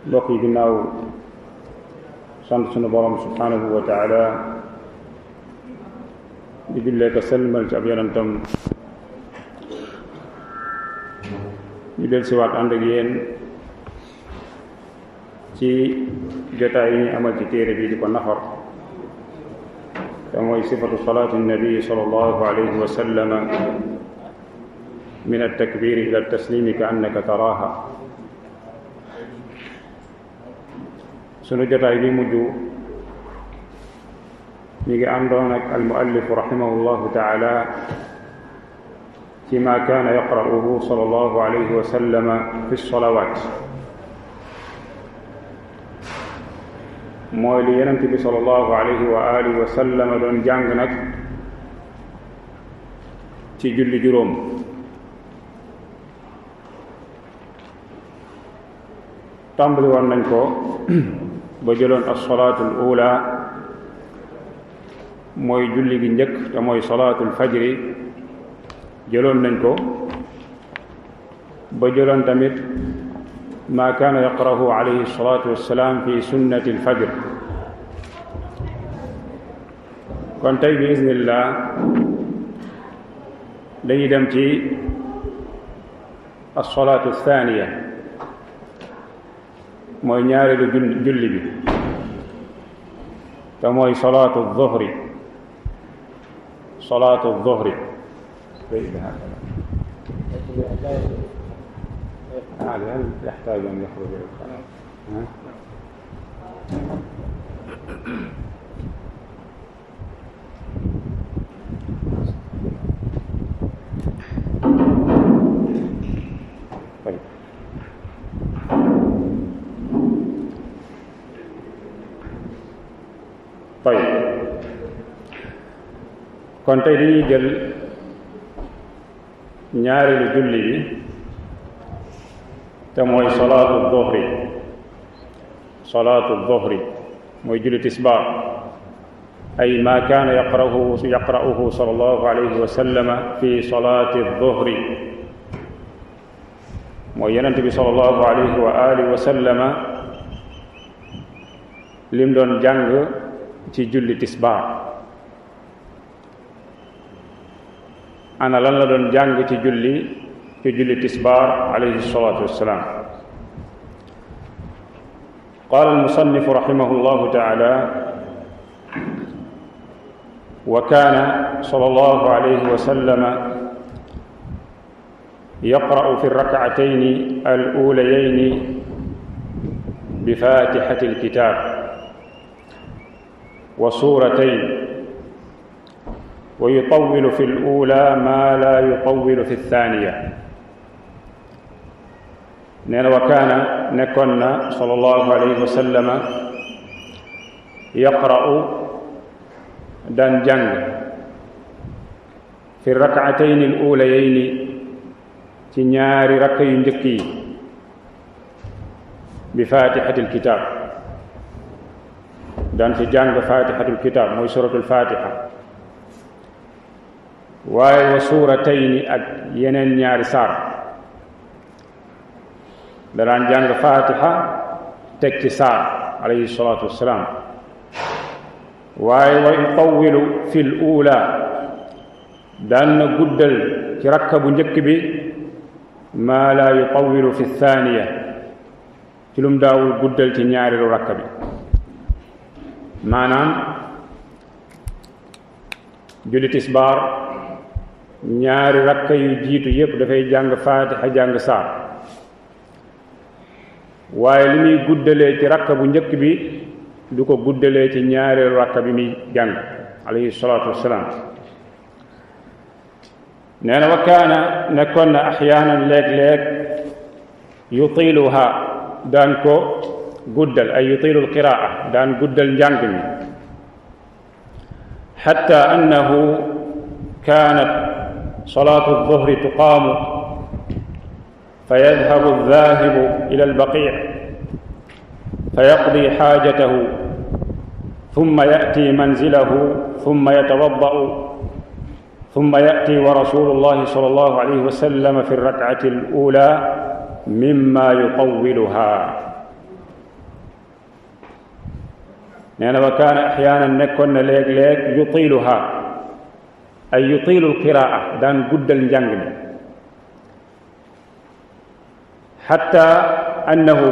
mbokk yi ginnaaw sant sunu borom subhanahu wa taala di jullee ko sëlmal ci ab yonentam ñu del si waat ànd ak yéen ci jotaay yi ñu amal ci téere bi di ko nafar te mooy sifatu salaati nabi sallallahu alayhi wa sallama min at-takbiri ila at-taslimi ka annaka taraha. sunu jotaay bi mujj mi ngi àndoon ak almuallifu rahimahullahu taala ci ma kaana yaqra'uhu sallallahu alayhi wa sallama fi salawaat, mooy li yonent bi sallallahu alayhi wa alihi wa sallama doon jàng nag ci julli juróom. tàmbali woon nañ ko ba jëloon as-salaatul ula mooy julli gi njëkk te mooy salaatul fajri jëloon nañ ko ba jëloon tamit ma kaana yaqra'uhu alayhi salaatu wassalaam fi sunnati al-fajr. kon tey bi iznillah dañuy dem ci as-salaatu ath-thaaniya, mooy ñaareelu julli bi te mooy salaatu zuhri. salaatu zuhri هل يحتاج أن يخرج إلى الخارج؟ طيب kon tey dañuy jël ñaareelu julli bi te mooy salaatu zuhri. salaatu zuhri mooy julli tisbaar, ay ma kaana yaqra'uhu sallallahu alayhi wa sallama fi salaati zuhri, mooy yonent bi sallallahu alayhi wa alihi wa sallama lim doon jàng ci julli tisbaar. ana lan la doon jàng ci julli tisbaar alayhi salaatu wassalaam. qaala al-musannifu rahimahullahu taala wa kaana sallallahu alayhi wa sallama yaqra'u fi ar-rak'atayni al-uulayayni bi faatihati al-kitaab wa suuratayn wa yutawwilu fi al-uulaa maa laa yutawwilu fi ath-thaaniya. nee na wa kaana nekkoon na sallallahu alayhi wa sallama yaqra'u daan jàng fi rak'atayni al-uulayayni ci ñaari rakk yu njëkk yi bi faatihati al-kitaab, daan ci jàng faatihatu al-kitaab mooy suratul faatiha, waaye wa suuratayni ak yeneen ñaari saar. da daan jàng faatiha teg ci saar alayhi salaatu wassalaam, waaye wa yutawwilu fi l-uula daan na guddal ci rakka bu njëkk bi maa laa yutawwilu fi thaaniya, ci lum daawul guddal ci ñaareelu rakka bi. maanaam julli tisbaar ñaari rakka yu jiitu yépp dafay jàng faatiha jàng saar, waaye li muy guddalee ci rakka bu njëkk bi du ko guddalee ci ñaareelu rakka bi muy jàng alayhi salaatu wassalaam. nee na wa kaana nekkoon na axyaanan léeg-léeg yutiluha daan ko guddal, ay yutilu alqiraa daan guddal njàng mi, xatta annahu kaanat salaatu zuhri tuqaamu fa yadhabu aldaahibu ila albaqii fa yaqdi xaajatahu thumma ya'ti manzilahu thumma yatawadda'u thumma ya'ti wa rasulullahi sallallahu alayhi wa sallam fi rak'ati al-ula mimma yutawwiluha. nee na wa kaana axyaanan nekkoon na léeg-léeg yutiluha ay yutilu alqiraa daan guddal njàng mi xatta annahu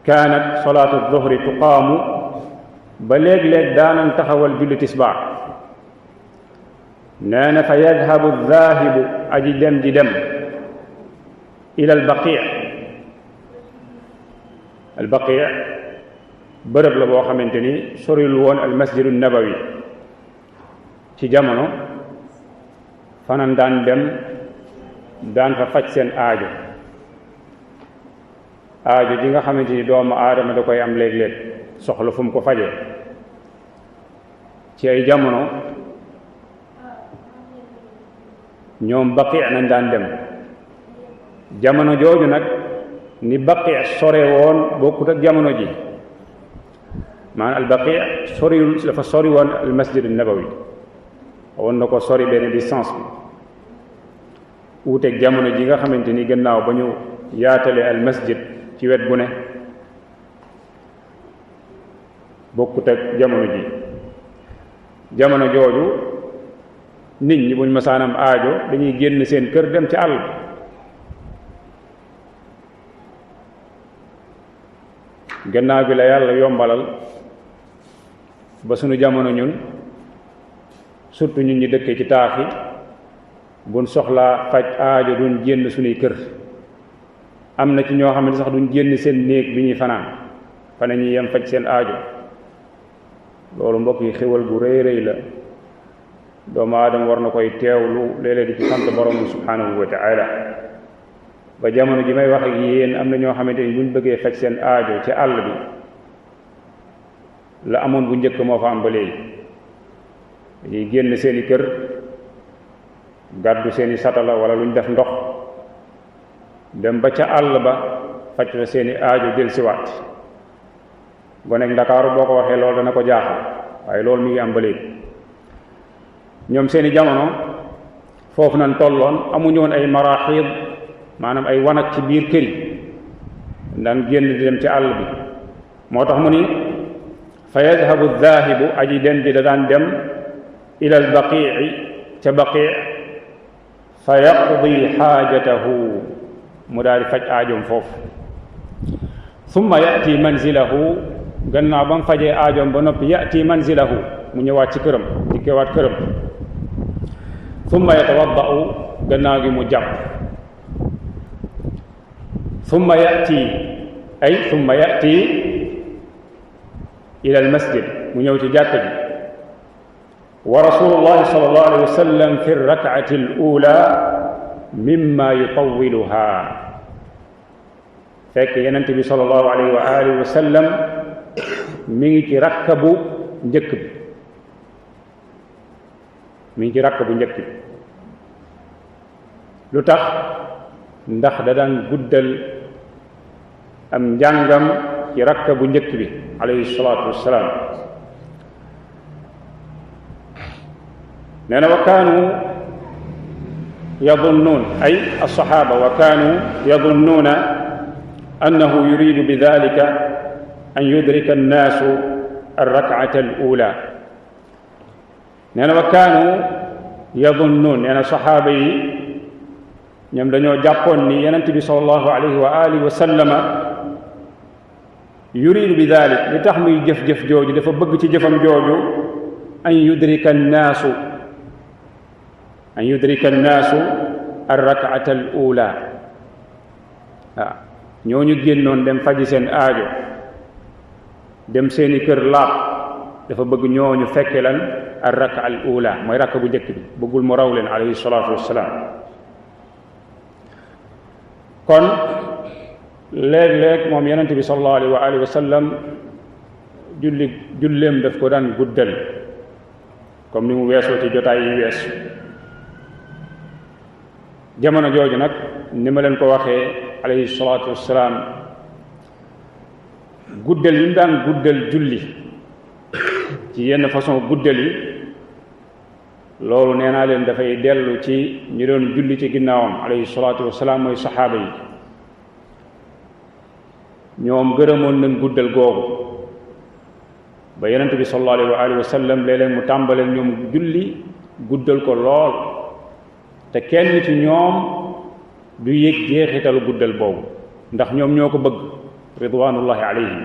kaanat salaatu duhri tuqaamu ba léeg-léeg daanan taxawal julli tisbaar nee na fa yadhabu dhaahibu aji dem di dem ila albaqi bërëb la boo xamante ni soril woon almasjidu nabawi ci jamono fanan daan dem daan fa faj seen aajo ji nga xamante ni doomu aadama da koy am léeg-léeg soxla fu mu ko fajee ci ay jamono ñoom baqi nañ daan dem jamono jooju nag ni baqi sore woon bokkut ak jamono ji maanaam al baqi soriwul dafa sori woon al masjid nabawi woon na ko sori benn distance bi wuuteeg jamono ji nga xamante ni gannaaw ba ñu yaatale al masjid ci wet gu ne bokkut ak jamono ji jamono jooju nit ñi buñ masaanam aajo dañuy génn seen kër dem ci àll gannaaw bi la yàlla yombalal ba sunu jamono ñun surtout ñun ñi dëkkee ci taax yi buñ soxlaa faj aajo duñ génn sunuy kër am na ci ñoo xam ne sax duñ génn seen néeg bi ñuy fanaan fa ne ñuy yem faj seen aajo loolu mbokk yi xéwal gu rëy rëy la doomu aadama war na koy teewlu léeg-léeg di ci sant borom subhanahu wa taala ba jamono ji may wax ak yéen am na ñoo xamante ni buñ bëggee faj seen aajo ci àll bi la amoon bu njëkk moo fa am ba léegi dañuy génn seeni kër gàddu seeni satala wala luñ def ndox dem ba ca àll ba faj fa seeni aajo jël siwaat gonek Ndakaaru boo ko waxee loolu dana ko jaaxal waaye loolu mi ngi am ba léegi ñoom seeni jamono foofu nañ tolloon amuñu woon ay maraxid maanaam ay wanag ci biir kër yi daan génn di dem ci àll bi moo tax mu ni fa yadhabu dhaahibu aji dem ji da daan dem ila al baqii ca baqi fa yaqdi xaajatahu mu daal di faj aajoom foofu summa yati manzilahu gannaaw ba mu fajee aajoom ba noppi yati manzilahu mu ñëwaat ci këram dikkewaat këram summa yatawaddau gannaaw gi mu jàpp summa yati ila al masjid mu ñëw ci jàkka ji wa rasulullahi sallallahu alayhi wa sallam fi rak'ati al ula mimma yutawiluha fekk yonent bi sallallahu alayhi wa alihi wa sallam mi ngi ci rakka bu njëkk bi lu tax ndax da daan guddal am njàngam ci rakka bu njëkk bi alayhi salaatu wassalaam nee na wa kaanu yadunnuun ay alsaxaaba wa kaanu yadunnuuna annahu yuridu bi dalika an yudrika annaasu alrakcata alula nee na wa kaanu yadunnuun nee na saxaaba yi ñoom dañoo jàppoon ni yonent bi sallallahu alayhi wa alihi wa sallama yuridu bi dalik li tax muy jëf-jëf jooju dafa bëgg ci jëfam jooju an yudrika annaasu arrakata al ula waaw ñooñu génnoon dem faji seen aajo dem seeni kër laab dafa bëgg ñooñu fekke lan arraka al ula mooy rakka bu njëkk bi bëggul mu raw leen alayhi salaatu wassalaam kon léeg-léeg moom yonent bi sallallahu alayhi wa alihi wa sallam julleem daf ko daan guddal comme ni mu weesoo ci jotaay yi weesu jamono jooju nag ni ma leen ko waxee alayhi salaatu wassalaam guddal yi mu daan guddal julli ci yenn façon guddal yi loolu nee naa leen dafay dellu ci ñi doon julli ci ginnaawam alayhi salaatu wassalaam mooy saxaaba yi ñoom gërëmoon nañ guddal googu ba yonent bi sallallahu alayhi wa sallam léeg-léeg mu tàmbale ñoom julli guddal ko lool te kenn ci ñoom du yëg jeexitalu guddal boobu ndax ñoom ñoo ko bëgg ridwanullahi alayhim.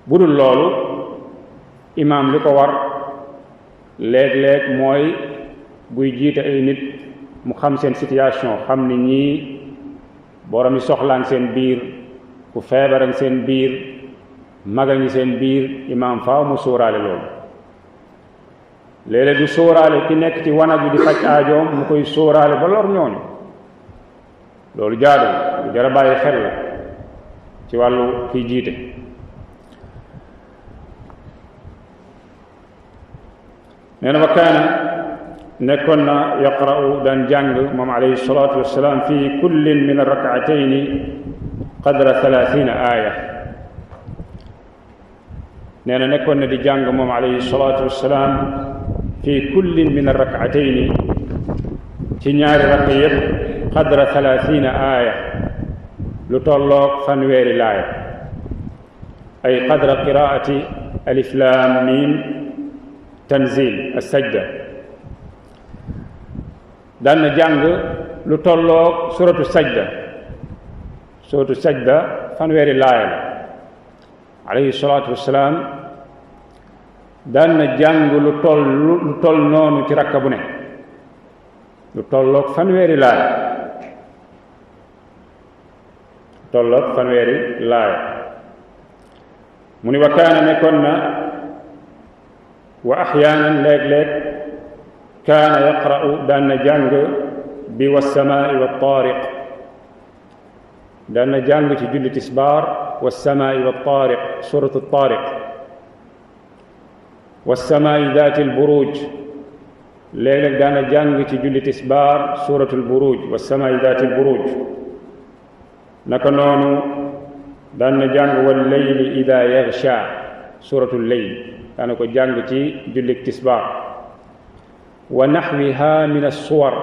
bu dul loolu imaam li ko war léeg-léeg mooy buy jiite ay nit mu xam seen situation, xam ni ñii boromi soxlaan seen biir, ku feebaran seen biir, magañi seen biir, imaam faaw mu sóoraale loolu. léeg-léeg du sóoraale ki nekk ci wanag bi di faj aajoom mu koy sóoraale ba lor ñooñu, loolu jaadu lu jar a bàyyi xel la ci wàllu kiy jiite. nee na wa kaana nekkoon na yaqra'u daan jàng moom alayhi salaatu wassalaam fi kullin min arrak'atayni qadra 30 aaya. nee na nekkoon na di jàng moom alayhi salaatu wassalaam fi kullin min arrak'atayni ci ñaari rakk yépp qadra 30 aaya lu tolloog fanweeri laaya, ay qadra qiraati alif laam miim tanzil as-sajda. daan na jàng lu tolloog suratu sajda fanweeri laaya la. alayhi salaatu wassalaam daan na jàng lu toll noonu ci rakka bu ne, lu tolloog fanweeri laaya, mu ni wa kaana nekkoon na wa axyaanan léeg-léeg kaana yaqra'u daan na jàng bi wassamaa'i wattaariq, daan na jàng ci julli tisbaar wassamaa'i wattaariq suratu taariq, wassamaa'i daatil buruuj, léeg-léeg daan na jàng ci julli tisbaar suratul buruuj wassamaa'i daatil buruuj. naka noonu daan na jàng wal layli idaa yaghsha suratul layl, daan na ko jàng ci julli tisbaar. wa naxwiha min as-suwar,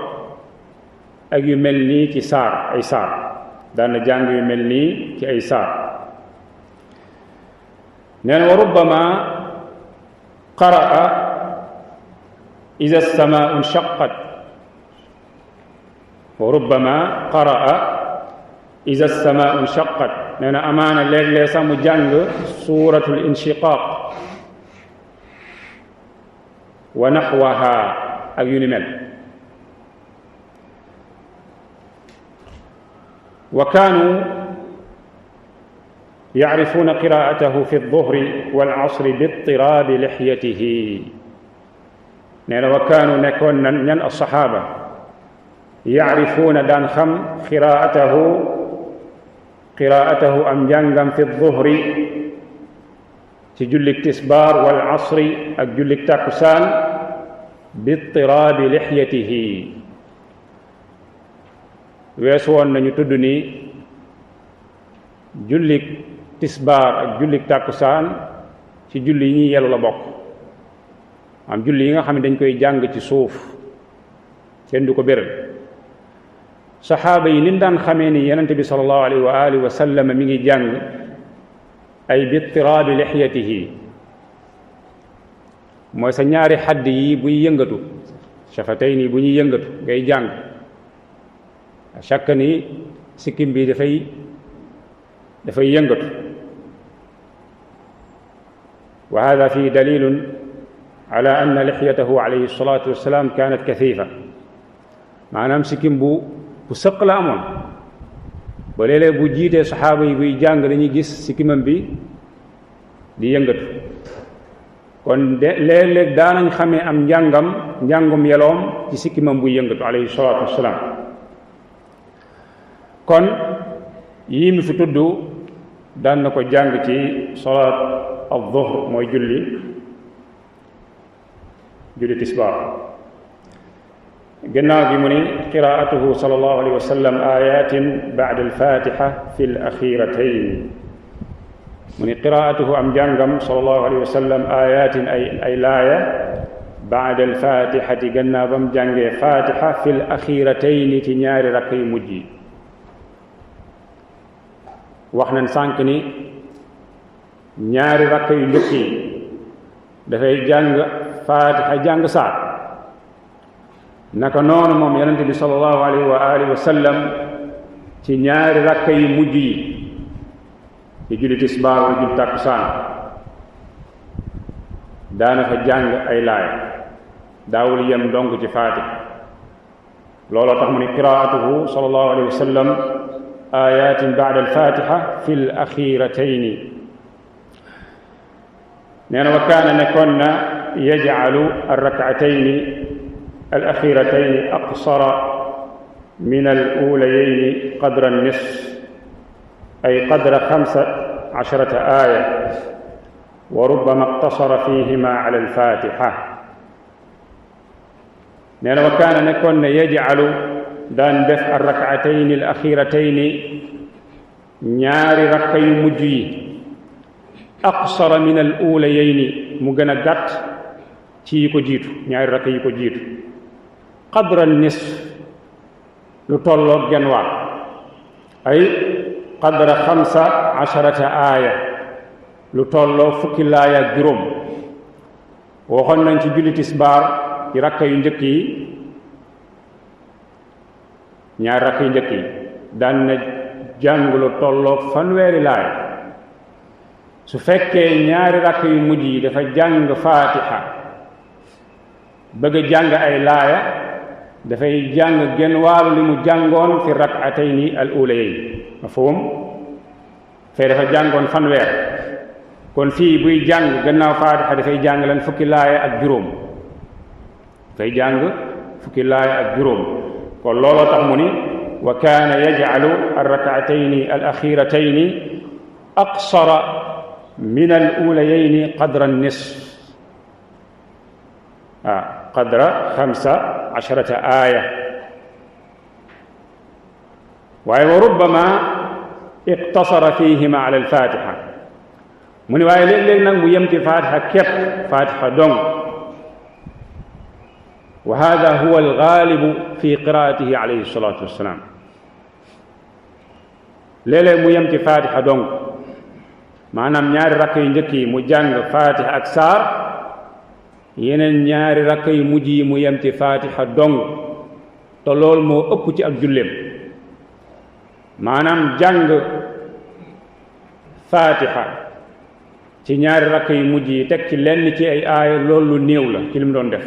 ak yu mel nii ci saar, ay saar, daan na jàng yu mel nii ci ay saar. nee na wa rubbama qara'a iza as-samaa'u inshaqqat, wa rubbama qara'a iza as-samaa'u inshaqqat. nee na amaana léeg-léeg sax mu jàng suuratul inshiqaaq wa naxwaha ak yu ni mel. wa kaanu yacrifuuna qiraa'atahu fi ad-duhri wal casri bi-idtiraabi lixyatihi. nee na wa kaanu nekkoon nan ñan as-saxaaba yacrifuuna daan xam qiraa'atahu am njàngam fi ad-duhri ci jullik tisbaar wal casri ak jullik takkusaan bi-idtiraabi lixyatihi. weesu woon nañu tudd ni jullik tisbaar ak jullik tàkkusaan ci julli yi ñuy yelu la bokk, am julli yi nga xam ne dañ koy jàng ci suuf kenn du ko béral. saxaaba yi nin daan xamee ni yonent bi sallallahu alayhi wa alihi wa sallam mi ngi jàng ay bittiraabi lixyatihi, mooy sa ñaari xadd yi buy yëngatu, shafatayni bu ñuy yëngatu ngay jàng, chaque ni sikkim bi dafay yëngatu. wa hada fi dalilun ala anna lixyatahu alayhi salatu wassalam kanat kathifa, maanaam sikkim bu sëq la amoon ba léeg-léeg bu jiitee saxaaba yi buy jàng dañuy gis sikkimam bi di yëngatu. kon léeg-léeg daanañ xamee am njàngum yeloom ci sikkimam buy yëngatu alayhi salatu wassalam. kon yii mi fi tudd daan na ko jàng ci salaat ad-duhr, mooy julli tisbaar. gannaaw gi mu ni qiraatuhu sallallahu alayhi wa sallam ayatin ba'da al-fatiha fi al-akhiratayn, mu ni qiraatuhu am jàngam sallallahu alayhi wa sallam ayatin ay laaya ba'da al-fatihati gannaaw bam jàngee fatiha fi al-akhiratayn ci ñaari rakk yu mujj yi. wax nañ sànq ni ñaari rakk yu njëkk yi dafay jàng faatiha jàng saar naka noonu moom yonente bi sallallahu alayhi wa alihi wa sallam ci ñaari rakk yu mujj yi ci julli tisbaar wala julli takkusaan daana fa jàng ay laaya daawul yem dong ci faatiha looloo tax mu ne qiraatuhu sallallahu alayhi wa sallam ayatin ba'da al-fatiha fi al-axiratayni nee na wa kaana nekkoon na yaj'alu ar-rak'atayni al-axiratayni aqsara min al-uulayayni qadra an-nisf ay qadra 15 aaya wa rubbama iqtasara fihima ala al-fatiha nee na wa kaana nekkoon na yaj'alu daan def ar-rak'atayni al-axiratayni ñaari rakka yu mujj yi aqsara min al-uulayayni mu gën a gàtt ci yi ko jiitu ñaari rakka yi ko jiitu qadra nisf lu tolloog genn wàll ay qadra 15 aaya lu tolloo fukki laaya ak juróom waxoon nañ ci julli tisbaar ci rakka yu njëkk yi ñaari rakk yu njëkk yi daan na jàng lu tolloog fanweeri laaya su fekkee ñaari rakk yu mujj yi dafa jàng faatiha bëgg a jàng ay laaya dafay jàng genn wàllu li mu jàngoon fi rak'atayni al-uulayayn mafhum fee dafa jàngoon fanweer kon fii buy jàng gannaaw faatiha dafay jàng lan fukki laaya ak juróom dafay jàng fukki laaya ak juróom kon looloo tax mu ni wa kaana yaj'alu ar-rak'atayni al-axiratayni aqsara min al-uulayayni qadra an-nisf qadra 15 aaya waaye wa rubbama iqtasara fihima ala al-fatiha mu ni waaye léeg-léeg nag mu yem ci fatiha képp fatiha dong wa hada huwa al-ghaalibu fi qiraatihi alayhi salaatu wassalaam léeg-léeg mu yem ci fatiha dong maanaam ñaari rakk yu njëkk yi mu jàng fatiha ak saar yeneen ñaari rakk yu mujj yi mu yem ci fatiha dong te loolu moo ëpp ci ak julleem maanaam jàng fatiha ci ñaari rakk yu mujj yi teg ci lenn ci ay aaya loolu lu néew la ci li mu doon def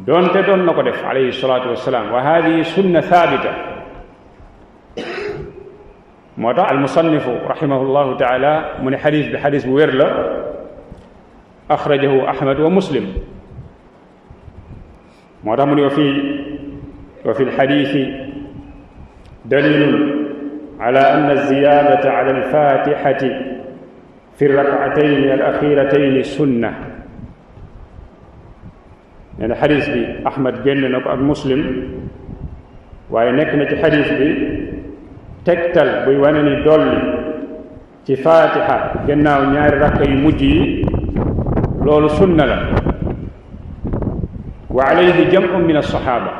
doonte doon na ko def alayhi salaatu wassalaam wa hadihi sunna thabita moo tax almusannifu rahimahullahu taala mu ne xadis bi xadis bu wér la axrajahu ahmad wa muslim moo tax mu ne wa fi lxadisi dalilun ala anna alziyadata ala alfatixati fi rakcatayni alaxiratayni sunna nee na xadis bi ahmad génn na ko ak muslim waaye nekk na ci xadis bi tegtal buy wane ni dolli ci fatiha gannaaw ñaari rakka yu mujj yi loolu sunna la wa alayhi jam'un min as-sahaba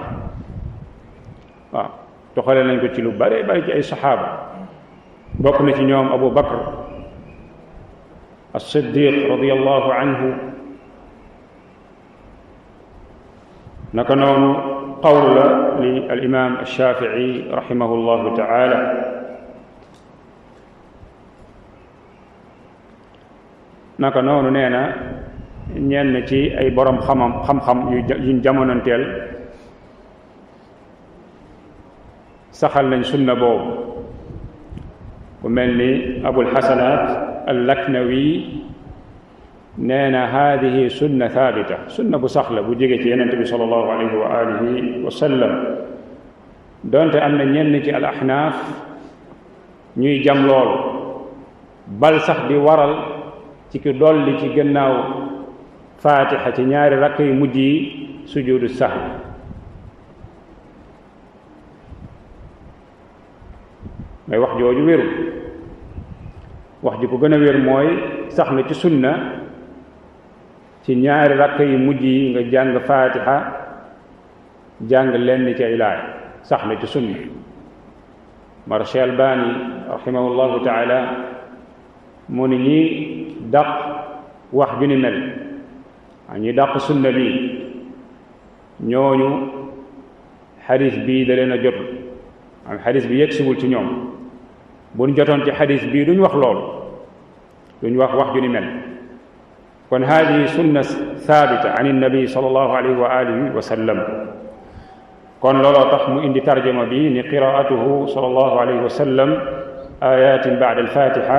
waaw toxale nañ ko ci lu bare bari ci ay saxaaba bokk na ci ñoom abu bakr as-siddiq radiyallahu anhu naka noonu qawl la li al-imam ash-shafi'i rahimahullahu ta'ala naka noonu nee na ñenn ci ay borom xam-xam yuñ jamonanteel saxal nañ sunna boobu ku mel ni abul hasanat al-laknawi nee na haadihi sunna thabita sunna bu sax la bu jóge ci yonent bi sallallahu alayhi wa alihi wa sallam donte am na ñenn ci al ahnaaf ñuy jam loolu bal sax di waral ci ki dolli ci gannaaw fatiha ci ñaari rakk yu mujj yi sujudu sahwi may wax jooju wéru wax ji ko gën a wér mooy sax na ci sunna ci ñaari rakk yu mujj yi nga jàng fatiha jàng lenn ci ay laay sax na ci sunna marché albani rahimahullahu taala mu ni ñi dàq wax ju ni mel ñi dàq sunna bi ñooñu xadis bii da leen a jot am xadis bi yegsiwul ci ñoom buñ jotoon ci xadis bii duñ wax loolu duñ wax ju ni mel kon hadihi sunna thabita an innabi sallallahu alayhi wa alihi wa sallam kon looloo tax mu indi tarjama bi ni qiraatuhu sallallahu alayhi wa sallam ayatin ba'da al-fatiha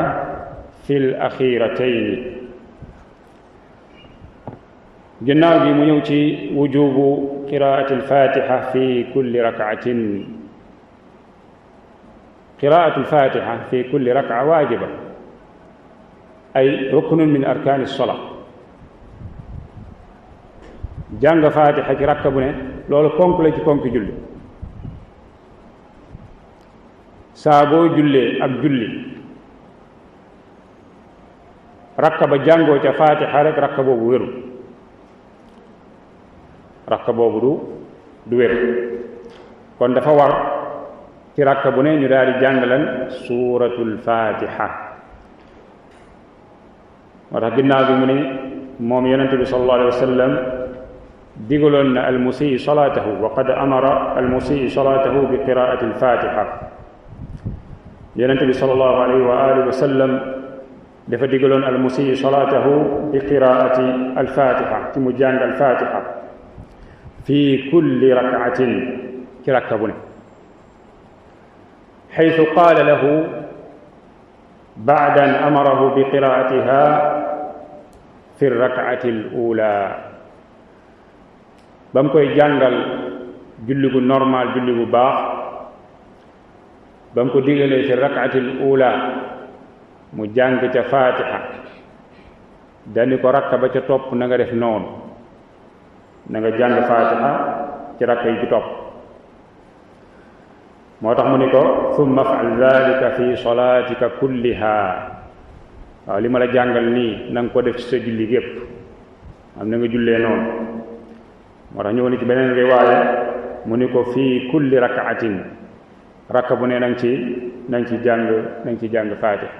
fi al-akhiratayn ginnaaw gi mu ñëw ci wujubu qiraati al-fatiha fi kulli rak'atin qiraatu al-fatiha fi kulli rak'a waajiba ay ruknun min arkaani as-salaa jàng fatiha ci rakka bu ne loolu ponk la ci ponk julli saa boo jullee ak julli rakka ba jàngoo ca fatiha rek rakka boobu wéru rakka boobu du wér kon dafa war ci rakka bu ne ñu daal di jàngalan suuratul fatiha moo tax ginnaaw bi mu ne moom yonente bi sallallahu alayhi wa sallam digaloon na almusii salaatahu wa qad amara almusii salaatahu bi qiraati alfatiha yonente bi sallallahu alayhi wa alihi wa sallam dafa digaloon almusii salaatahu bi qiraati alfatiha ci mu jàng alfatiha fi kulli rak'atin ci rakka bu ne xaytu qaala lahu ba'da an amarahu bi qiraatiha fi rak'ati al-ula ba mu koy jàngal julli gu normal julli gu baax ba mu ko digalee fi rak'ati al-ula mu jàng ca fatiha dani ko rakka ba ca topp na nga def noonu na nga jàng fatiha ci rakka yi ci topp moo tax mu ni ko thumma fa'al dhalika fi salatika kulliha waaw li ma la jàngal nii na nga ko def ci sa julli gépp am na nga jullee noonu moo tax ñëw ni ci beneen riwaaya mu ni ko fii kulli rak'atin rakka bu ne na nga ci jàng fatiha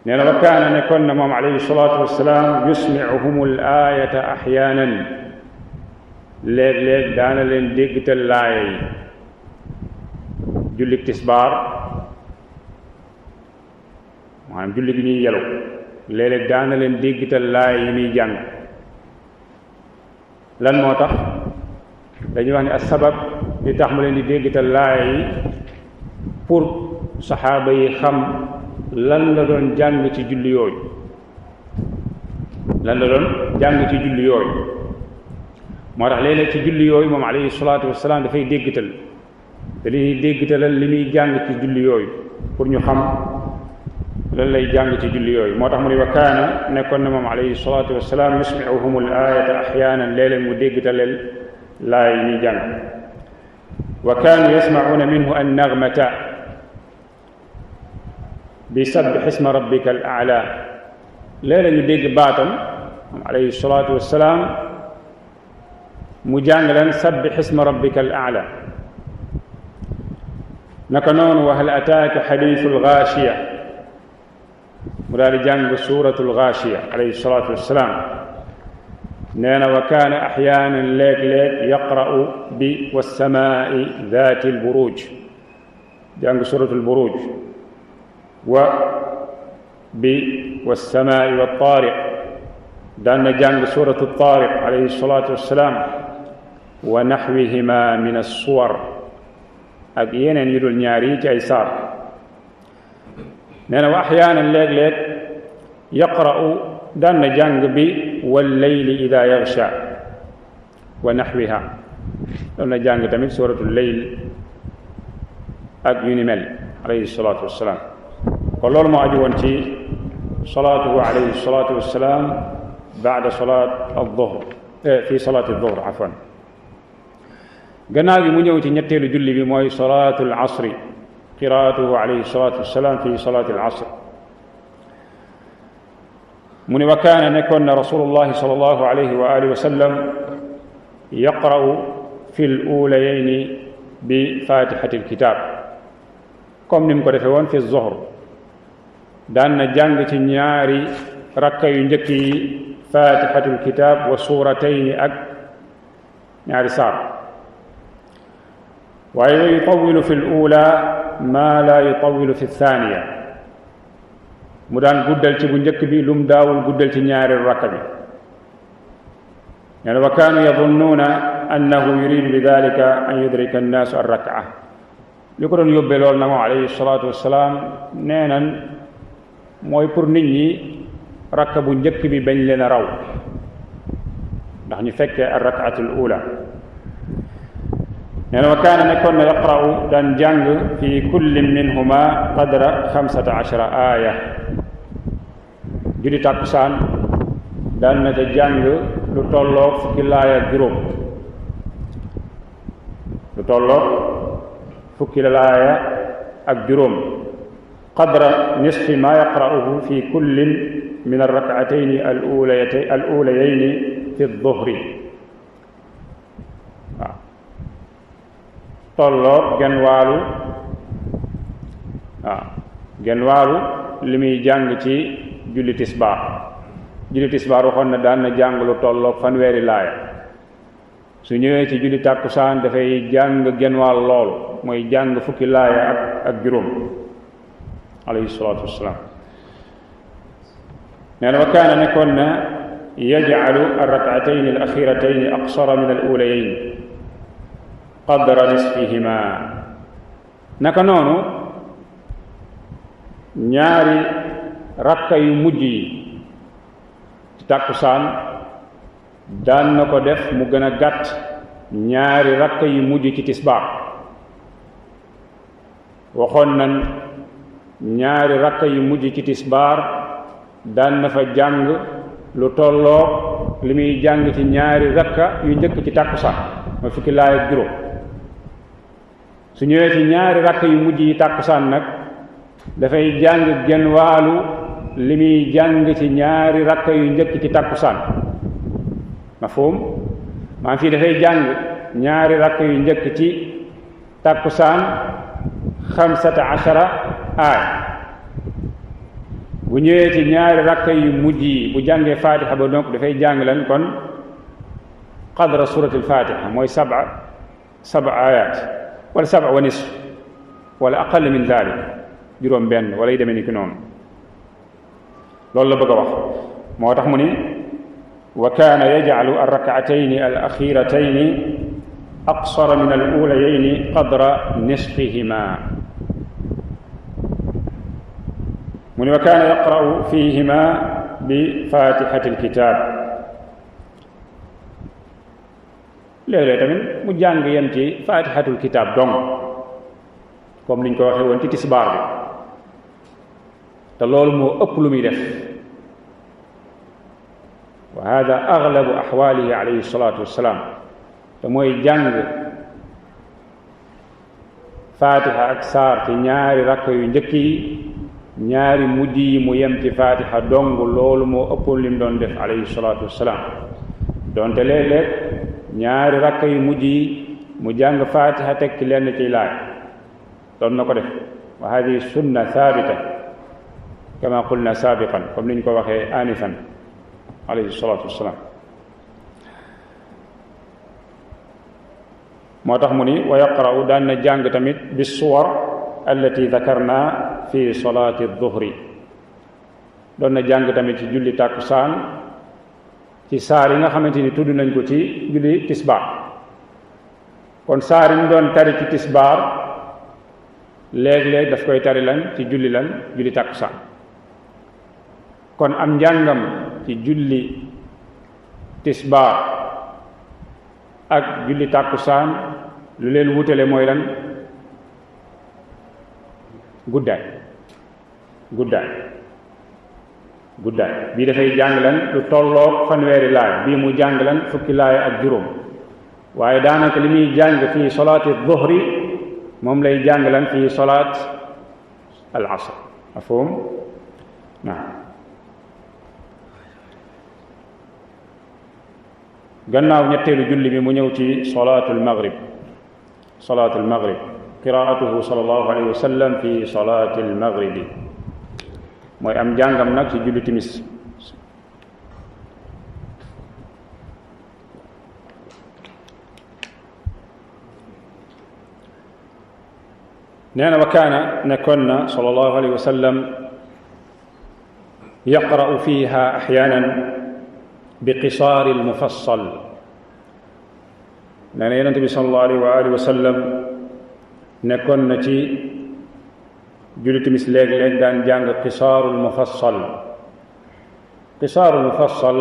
nee na wa kaana nekkoon na moom alayhi salatu wassalaam yusmi'uhum al-ayata ahyaanan léeg-léeg daana leen déggtal laaya yi jullik tisbaar maanaam julli gi ñuy yelu léeg-léeg daana leen déggtal laaya yi muy jàng lan moo tax dañuy wax ne as-sabab li tax mu leen di déggtal laaya yi pour saxaaba yi xam lan la doon jàng ci julli yooyu moo tax léeg-léeg ci julli yooyu moom alayhi salaatu wassalaam dafay déggtal te li ñuy déggtalal li muy jàng ci julli yooyu pour ñu xam lan lay jàng ci julli yooyu moo tax mu ne wa kaana nekkoon na moom alayhi salaatu wassalaam yusmi'uhum al-ayata ahyaanan léeg-léeg mu déggtalal laay yi ñuy jàng wa kaanu yasma'uuna minhu an-naghmata bi sabbih isma rabbika al-a'la léeg-léeg ñu dégg baatam moom alayhi salaatu wassalaam mu jàng leen sabbih isma rabbika al-a'la naka noonu wa hal ataaka xadiisul gaashiya mu daal di jàng suuratul gaashiya alayhi salaatu wassalaam nee na wa kaana axyaanan léeg-léeg yaqra'u bi wassamaa'i daatil buruuj jàng suuratul buruuj wa bi wassamaa'i wattaariq daan na jàng suuratul taariq alayhi salaatu wassalaam wa naxwihima min as-suwar ak yeneen yu dul ñaar yi ci ay saar nee na wa axyaanan léeg-léeg yaqra'u daan na jàng bi wallayli ida yaghsha wa naxwiha doon na jàng tamit suratul layl ak yu ni mel alayhi salaatu wassalaam kon loolu moo aju woon ci salaatuhu alayhi salaatu wassalaam baada salaat ad-duhr fi salaati ad-duhr afwan gannaaw gi mu ñëw ci ñetteelu julli bi mooy salaatul asri qiraatuhu alayhi salaatu wassalaam fi salaatil asr mu ne wa kaana nekkoon na rasulullahi sallallahu alayhi wa alihi wa sallam yaqra'u fi l-uulayayni bi fatihati l-kitaab comme ni mu ko defee woon fi zuhr daan na jàng ci ñaari rakka yu njëkk yi fatihatul kitab wa suuratayni ak ñaari saar waaye wa yutawilu fi l ula ma la yutawilu fi thaniya mu daan guddal ci bu njëkk bi lum daawul guddal ci ñaari rakka bi nee na wa kaanu yadunnuuna annahu yuridu bi dalika an yudrika annaasu arrakaa li ko doon yóbbee loolu na moom alayhi salaatu wassalaam nee nan mooy pour nit ñi rakka bu njëkk bi bañ leen a raw ndax ñu fekkee arrakaatul ula nee na wa kaana nekkoon na yaqra'u daan jàng fi kullin minhuma qadra 15 aaya julli tàkkusaan daan na ca jàng lu tolloog fukki laaya ak juróom lu tolloog fukki laaya ak juróom qadra nisfi ma yaqra'uhu fi kullin min arrak'atayni al-ulayayni fi dhuhri waaw tolloog genn wàllu li muy jàng ci julli tisbaar waxoon na daan na jàng lu tolloog fanweeri laaya su ñëwee ci julli tàkkusaan dafay jàng genn wàll lool mooy jàng fukki laaya ak juróom alayhi salaatu wassalaam nee na wa kaana nekkoon na yaj'alu ar-rak'atayni al-axiratayni aqsara min al-ulayayn qadra nisfihima naka noonu ñaari rakka yu mujj yi ci tàkkusaan daan na ko def mu gën a gàtt ñaari rakka yu mujj ci tisbaar waxoon nan ñaari rakka yu mujj ci tisbaar daan na fa jàng lu tolloo li muy jàng ci ñaari rakka yu njëkk ci tàkkusaan mooy fukki laaya ak juróom su ñëwee ci ñaari rakka yu mujj yi tàkkusaan nag dafay jàng genn waalu li muy jàng ci ñaari rakka yu njëkk ci tàkkusaan mafhum maa fii dafay jàng ñaari rakka yu njëkk ci tàkkusaan 15 aaya bu ñëwee ci ñaari rakka yu mujj yi bu jàngee fatiha ba donc dafay jàng lan kon qadra suratul fatiha mooy saba ayat wala 7 wa nisf wala aqall min dalik juróom benn wala yi demee ni ki noonu loolu la bëgg a wax moo tax mu ni wa kaana yaj'alu ar-rak'atayni al-axiratayni aqsara min al-ulayayni qadra nisfihima mu ni wa kaana yaqra'u fihima bi fatihati al-kitab léeg-léeg tamit mu jàng yem ci fatihatul kitab dong comme niñ ko waxee woon ci tisbaar bi te loolu moo ëpp lu muy def wa hada aglabu axwaalihi alayhi salaatu wassalaam te mooy jàng fatiha ak saar ci ñaari rakk yu njëkk yi ñaari mujj yi mu yem ci fatiha dong loolu moo ëppoon lim doon def alayhi salaatu wassalaam donte léeg-léeg ñaari rakk yu mujj yi mu jàng fatiha teg ci lenn ciy laay doon na ko def wa hadihi sunna thabita kama qulna sabiqan comme ni ñu ko waxee anifan alayhi salatu wassalam moo tax mu ni wa yaqra'u daan na jàng tamit bi suwar allati dhakarna fi salati dhuhri doon na jàng tamit ci julli tàkkusaan ci saar yi nga xamante ni tudd nañ ko ci julli tisbaar kon saar yi mu doon tari ci tisbaar léeg-léeg daf koy tari lan ci julli tàkkusaan kon am njàngam ci julli tisbaar ak julli tàkkusaan lu leen wutale mooy lan guddaay bii dafay jàng lan lu tolloog fanweeri laay bii mu jàng lan fukki laay ak juróom waaye daanaka li muy jàng fii salaati dhuhri moom lay jàng lan fii salaat al asr mafhum naam gannaaw ñetteelu julli bi mu ñëw ci salaatul maghrib qiraatuhu sallallahu alayhi wa sallam fi salaatil maghribi mooy am njàngam nag ci julli timis nee na wa kaana nekkoon na sallallahu alayhi wa sallam yaqra'u fiha axyaanan bi qisaari almufassal nee na yonente bi sallallahu alayhi wa alihi wa sallam nekkoon na ci julli timis léeg-léeg daan jàng qisaarul mufassal qisaarul mufassal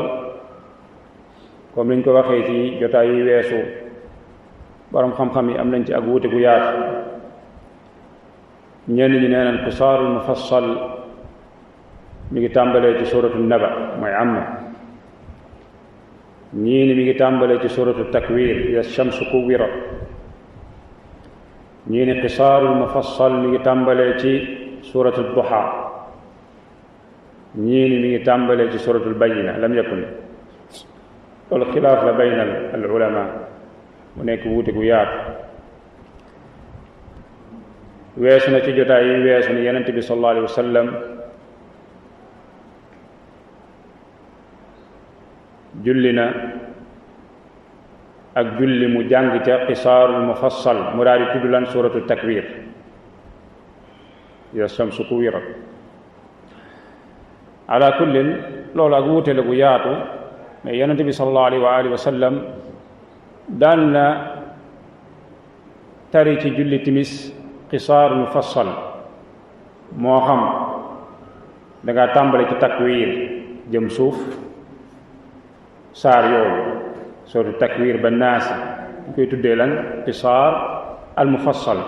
comme liñ ko waxee ci jotaay yi weesu borom xam-xam yi am nañ ci ak wuute gu yaatu ñenn ñi nee nañ qisaarul mufassal mi ngi tàmbalee ci suratu naba mooy amma ñii ni mi ngi tàmbalee ci suratu takwir ida shamsu kuwirat ñii ni qisaarul mufassal mi ngi tàmbalee ci suratu duha ñii ni mi ngi tàmbalee ci suratul bayyina lam yakun loolu xilaaf la bayna al ulama mu nekk wuute gu yaatu weesu na ci jotaay yi weesu ni yonent bi sallallahu alayhi wa sallam julli na ak julli mu jàng ca qisaarul mufassal mu daal di tudd lan suratu takwir ya shamsu kuwirat ala kullin loolu ak wuute la gu yaatu mais yonent bi sallallahu alayhi wa alihi wa sallam daan na tari ci julli timis qisaarul mufassal moo xam danga tàmbale ci takwir jëm suuf saar yooyu suratu takwir ba naasi ñu koy tuddee lan qisaar al mufassal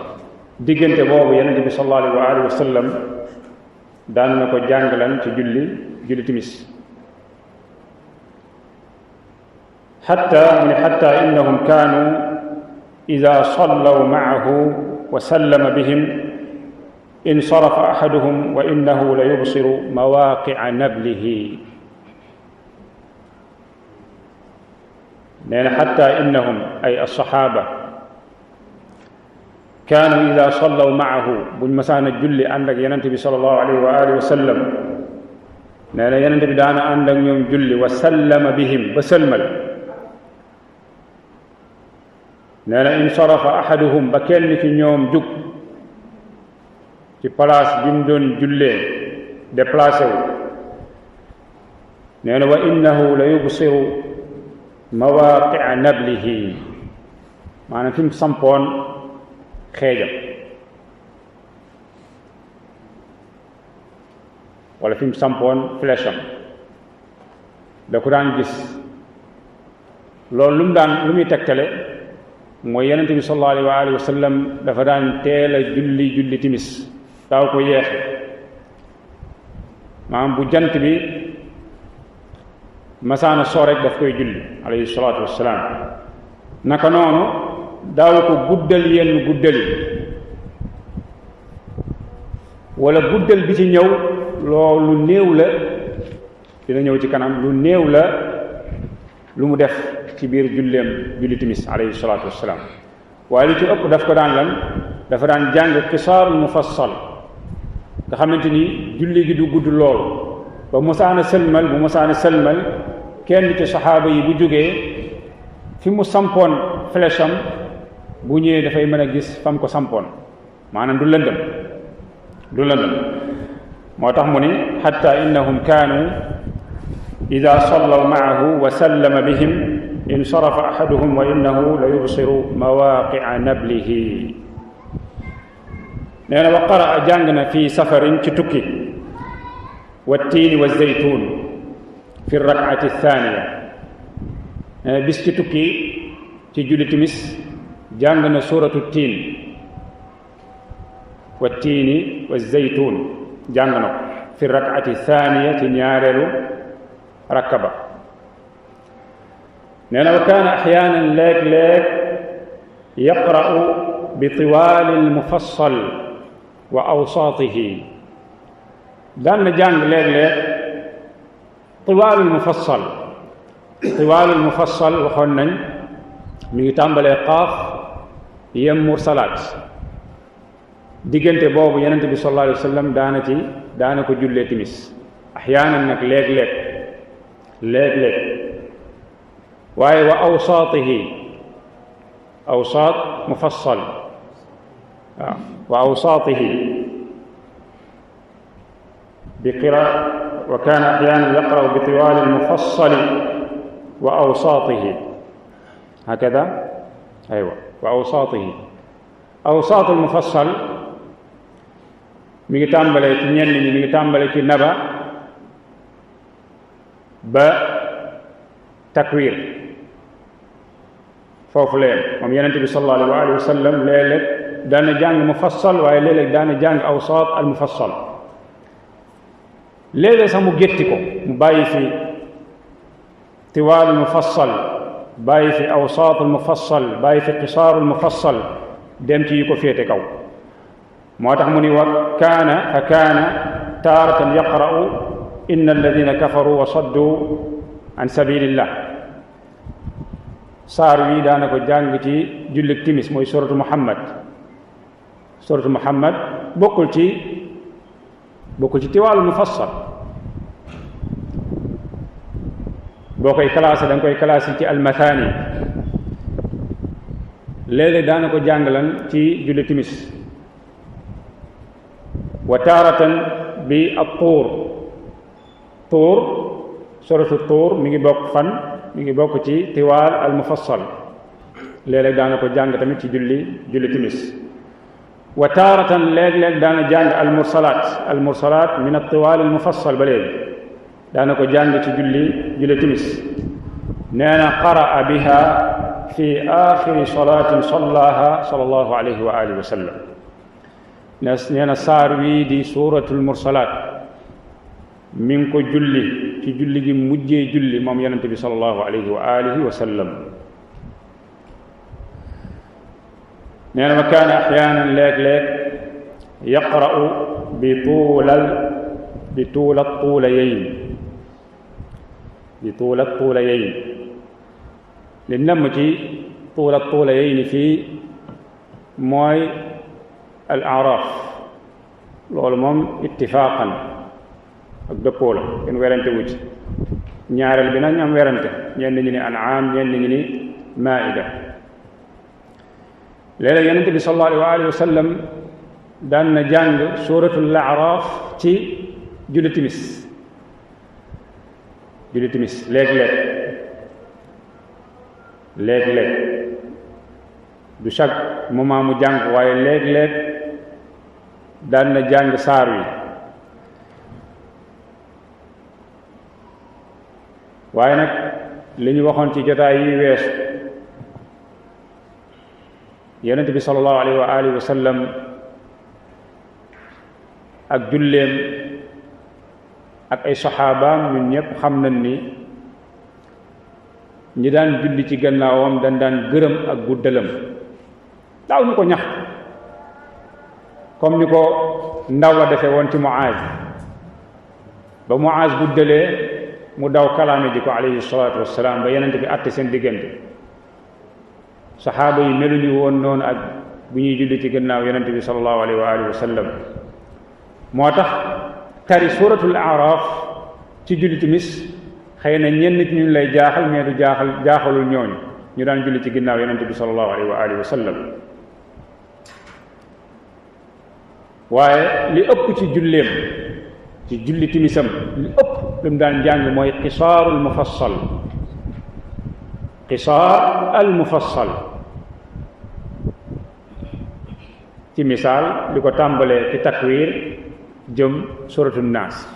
diggante boobu yonent bi sallallahu alayhi wa alihi wa sallam daan na ko jàng lan ci julli timis xatta innahum kaanu ida sallaw maahu wa sallama bihim insarafa ahaduhum wa innahu la yubsiru mawaaqi'a nablihi nee na xatta innahum ay alsaxaaba kaanu ida sallaw maahu buñ masaana julli ànd ak yonent bi sallallahu alayhi wa alihi wa sallam nee na yonent bi daana ànd ak ñoom julli wa sallama bihim ba sëlmal nee na insarafa ahaduhum ba kenn ci ñoom jug ci place bi mu doon jullee déplacé wu nee na wa innahu la yubsiru mawaaqi'a nablihi maanaam fi mu sampoon xeejam wala fi mu sampoon flèche am da ko daan gis loolu lu muy tegtale mooy yonent bi sallallahu alayhi wa alihi wa sallam dafa daan teel a julli timis daaw ko yeexe maanaam bu jant bi masaana soo rek daf koy julli alayhi salaatu wassalaam naka noonu daaw ko guddal yenn guddal yi wala guddal bi ci ñëw loolu lu néew la dina ñëw ci kanam lu néew la lu mu def ci biir julli timis alayhi salaatu wassalaam waaye li ci ëpp daf ko daan lan dafa daan jàng qisaarul mufassal nga xamante ni julli gi du gudd lool ba mosaana sëlmal kenn ci saxaaba yi bu jógee fi mu sampoon flèche am bu ñëwee dafay mën a gis fam ko sampoon maanaam du lëndëm moo tax mu ni xatta innahum kaanu ida sallaw maahu wa sallama bihim insarafa ahaduhum wa innahu la yubsiru mawaaqi'a nablihi nee na wa qaraa jàng na fi safarin ci tukki wa tiini wa zeytuun fi rak'ati thaniya nee na bis ci tukki ci julli timis jàng na suratu tiin wa tiini wa zeytuun jàng na ko fi rak'ati thaniya ci ñaareelu rakkaba nee na wa kaana axyaanan léeg-léeg yaqra'u bi tiwaali almufassal wa awsaatihi daan na jàng léeg-léeg tiwaalul mufassal waxoon nañ mi ngi tàmbalee qaaf yem mursalaat diggante boobu yonent bi sallallahu alayhi wa sallam daana ko jullee timis axyaanan nag léeg-léeg waaye wa awsaatihi awsaat mufassal waaw wa awsaatihi wa kaana axyaanan yaqra'u bi tiwaali al-mufassali wa awsaatihi hakada aywa wa awsaatihi awsaat al-mufassal mi ngi tàmbalee ci ñenn ñi mi ngi tàmbalee ci naba ba takwir foofu leen moom yonent bi sallallahu alayhi wa sallam léeg-léeg daana jàng mufassal waaye léeg-léeg daana jàng awsaat al mufassal léeg-léeg sax mu gétti ko mu bàyyi fi tiwaal al mufassal bàyyi fi awsaat al mufassal bàyyi fi qisaar al mufassal dem ci yi ko féete kaw moo tax mu ni wa fa kaana taaratan yaqra'u inna alladina kafaru wa saddu an sabilillah saar wi daana ko jàng ci jullik timis mooy suratu muhammad bokkul ci tiwaalu mufassal boo koy classé da nga koy classé ci almathani léeg-léeg daana ko jàng lan ci julli timis wa taaratan bi at-tuur suratu tuur mi ngi bokk ci tiwaal al mufassal léeg-léeg daana ko jàng tamit ci julli timis wa taaratan léeg-léeg daana jàng al mursalaat min at-tiwaal al mufassal ba léegi daana ko jàng ci julli timis nee na qara'a biha fi aaxiri salaatin sallaha sallallahu alayhi wa alihi wa sallam nee na saar wii di suuratul mursalaat mi ngi ko ci julli gi mujjee julli moom yonente bi sallallahu alayhi wa alihi wa sallam nee na wa kaana axyaanan léeg-léeg yaqra'u bi tuulat tuulayayn li namm ci tuulat tuulayayn fii mooy al aaraaf loolu moom ittifaaqan ak dëppoo la kenn werante wu ci ñaareel bi nag am werante ñenn ñi ni an'aam ñenn ñi ni maa'ida léeg-léeg yonent bi sallallahu alayhi wa sallam daan na jàng suuratul aaraaf ci julli timis léeg-léeg du chaque moment mu jàng waaye léeg-léeg daan na jàng saar wi waaye nag li ñu waxoon ci jotaay yi weesu yonent bi sallallahu alayhi wa alihi wa sallam ak julleem ak ay saxaabaam ñun ñëpp xam nañ ni ñi daan julli ci gannaawam dañ daan gërëm ak guddalam daaw ñu ko ñax comme ni ko ndaw la defee woon ci Muaaz ba Muaaz guddalee mu daw kalaame ji ko alayhi salaatu wassalaam ba yonent bi àtte seen diggante saxaaba yi meluñu woon noonu ak bu ñuy julli ci gannaaw yonent bi sallallahu alayhi wa alihi wa sallam moo tax tari suuratul Aaraaf ci julli timis xëy na ñenn nit ñu lay jaaxal mais du jaaxalul ñooñu ñu daan julli ci ginnaaw yonent bi sallallahu alayhi wa alihi wa sallam waaye li ëpp ci julleem ci julli timisam li ëpp lu mu daan jàng mooy qisaar al mufassal ci misaal li ko tàmbalee ci takwir jëm suratu naas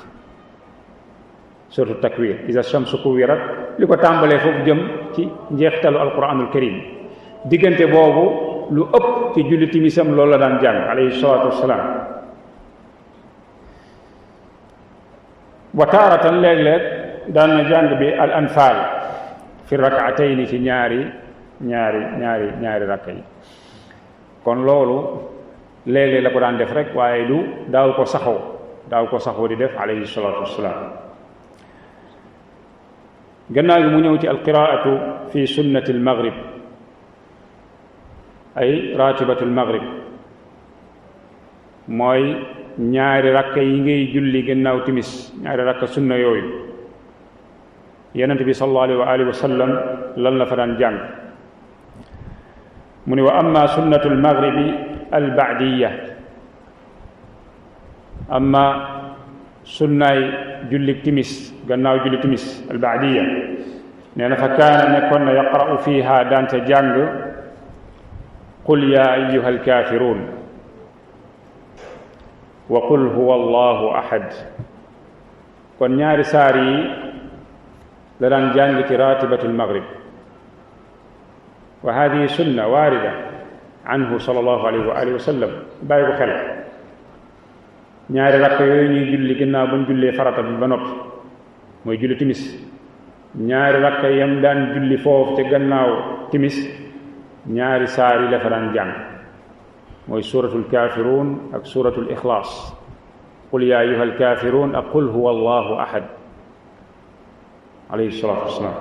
suratu takwir iza shamsu kuwirat li ko tàmbalee foofu jëm ci njeextalu alquranul karim diggante boobu lu ëpp ci julli timisam loolu la daan jàng alayhi salaatu wassalaam wa taaratan léeg-léeg daan na jàng bi al anfaal fi rakaatayni ci ñaari rakka yi kon loolu léeg-léeg la ko daan def rek waaye daaw ko saxoo di def alayhi salaatu wassalaam gannaaw gi mu ñëw ci alqiraatu fi sunnati almaghrib ay ratibatu almaghrib mooy ñaari rakka yi ngay julli gannaaw timis ñaari rakka sunna yooyu yonent bi sallallahu alayhi wa alihi wa sallam lan la fa daan jàng mu ne wa amma sunnatu almaghribi albaadiya amma sunnaay julli timis gannaaw julli timis albaadiya nee na fa kaana nekkoon na yaqra'u fiiha daante jàng qul yaa ayyuha alkaafiruun wa qul huwa allahu ahad kon ñaari saar yi la daan jàng ci raatibatu almaghrib wa hadihi sunna waarida anhu sallallahu alayhi wa alihi wa sallam bàyyi ko xel ñaari rakk yooyu ñuy julli gannaaw bañ jullee farata bi ba noppi mooy julli timis ñaari rakk yam daan julli foofu te gannaaw timis ñaari saar yi la fa daan jàng mooy suratul kaafiruun ak suratul ixlaas qul yaa ayyuha alkaafiruun ak qul huwa allahu ahad alayhi salaatu wasalaam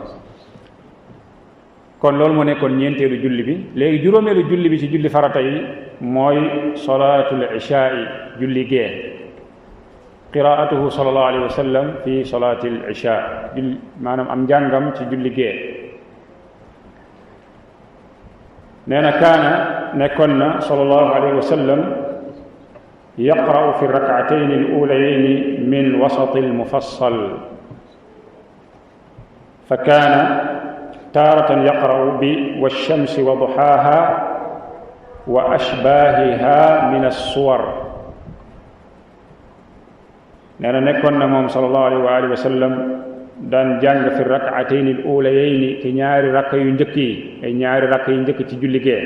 kon loolu moo nekkoon ñeenteelu julli bi léegi juróomeelu julli bi ci julli farata yi mooy salaatul ishaai julli gee qiraatuhu sallallahu alayhi wa sallam fi salaatil ishaa maanaam am njàngam ci julli gee nee na kaana nekkoon na sallallahu alayhi wa sallam yaqra'u fi rak'atayn al-uulayayni min wasati al-mufassal fa kaana taaratan yaqra'u bi wash-shamsi wa duhaaha wa ashbaahiha min as-suwar nee na nekkoon na moom sallallahu alayhi wa alihi wa sallam daan jàng fi rak'atayn al-uulayayni ci ñaari rakk yu njëkk yi ay ñaari rakk yu njëkk ci julli gee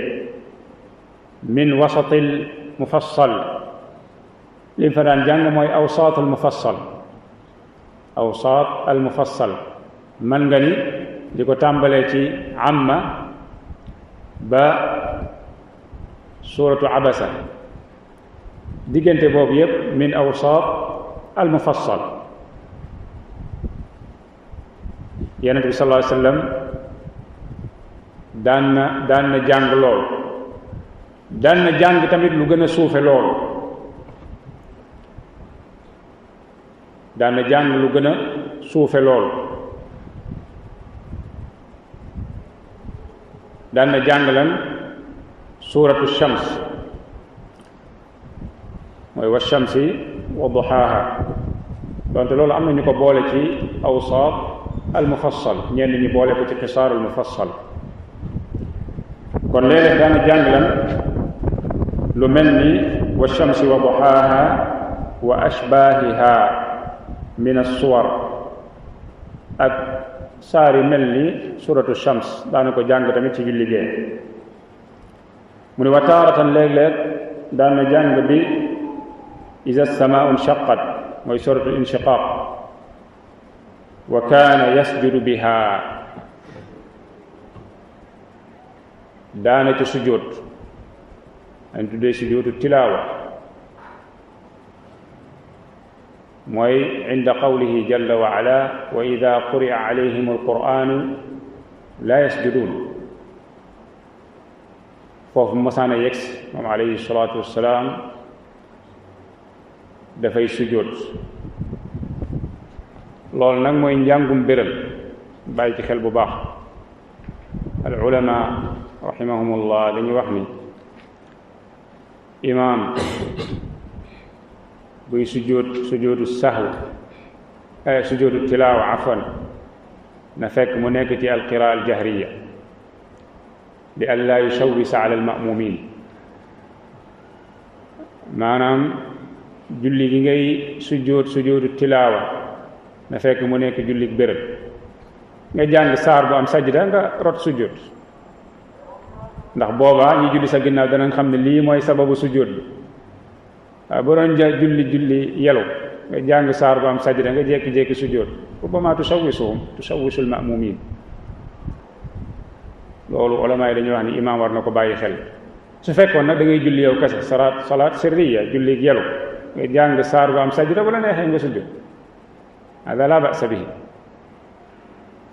min wasatil mufassal li mu fa daan jàng mooy awsaat al mufassal awsaat al mufassal man nga ni di ko tàmbalee ci amma ba suuratu abasa diggante boobu yépp min awsaat al mufassal yonent bi sallallahu alayhi wa sallam daan na jàng lool daan na jàng tamit lu gën a suufe lool daan na jàng lu gën a suufe lool daan na jàng lan suuratu shams mooy wa shamsi wa duhaaha donte loolu am na ñu ko boole ci awsaat al mufassal ñenn ñi boole ko ci xisaar al mufassal kon léeg-léeg daana jàng lan lu mel ni wa shamsi wa duhaaha wa ashbaahiha min as-suwar ak saar yi mel ni suratu shams daana ko jàng tamit ci julli gee mu ne wa taaratan léeg-léeg daana jàng bi iza as-samaa'u inshaqqat mooy suratu inshiqaaq wa kaana yasjudu biha daana ci sujjóot dañ tuddee sujjóotu tilaawa mooy inda qawlihi jalla wa ala wa ida quri'a alayhim alqur'anu la yasjuduun foofu masaana yegsi moom alayhi salaatu wassalaam dafay sujjóot loolu nag mooy njàngum béral bàyyi ci xel bu baax al ulama rahimahumullah dañuy wax ni imaam buy sujjóotu sahw sujjóotu tilaawa afwan na fekk mu nekk ci alqiraa aljahriya li an laa yushawwisa ala almamumin maanaam julli gi ngay sujjóotu tilaawa na fekk mu nekk julli béréb nga jàng saar bu am sajda nga rot sujjóot ndax boobaa ñi julli sa ginnaaw danañ xam ne lii mooy sababu sujjóot bi waaw bu doon julli yelu nga jàng saar bu am sajda nga jékki-jékki sujjóot rubbama tusawwisul ma'mumin loolu ulama yi dañuy wax ni imaam war na ko bàyyi xel su fekkoon nag da ngay julli yow kese salaat sirriya julli yelu nga jàng saar bu am sajda bu la neexee nga sujjóot hada la ba'sa bihi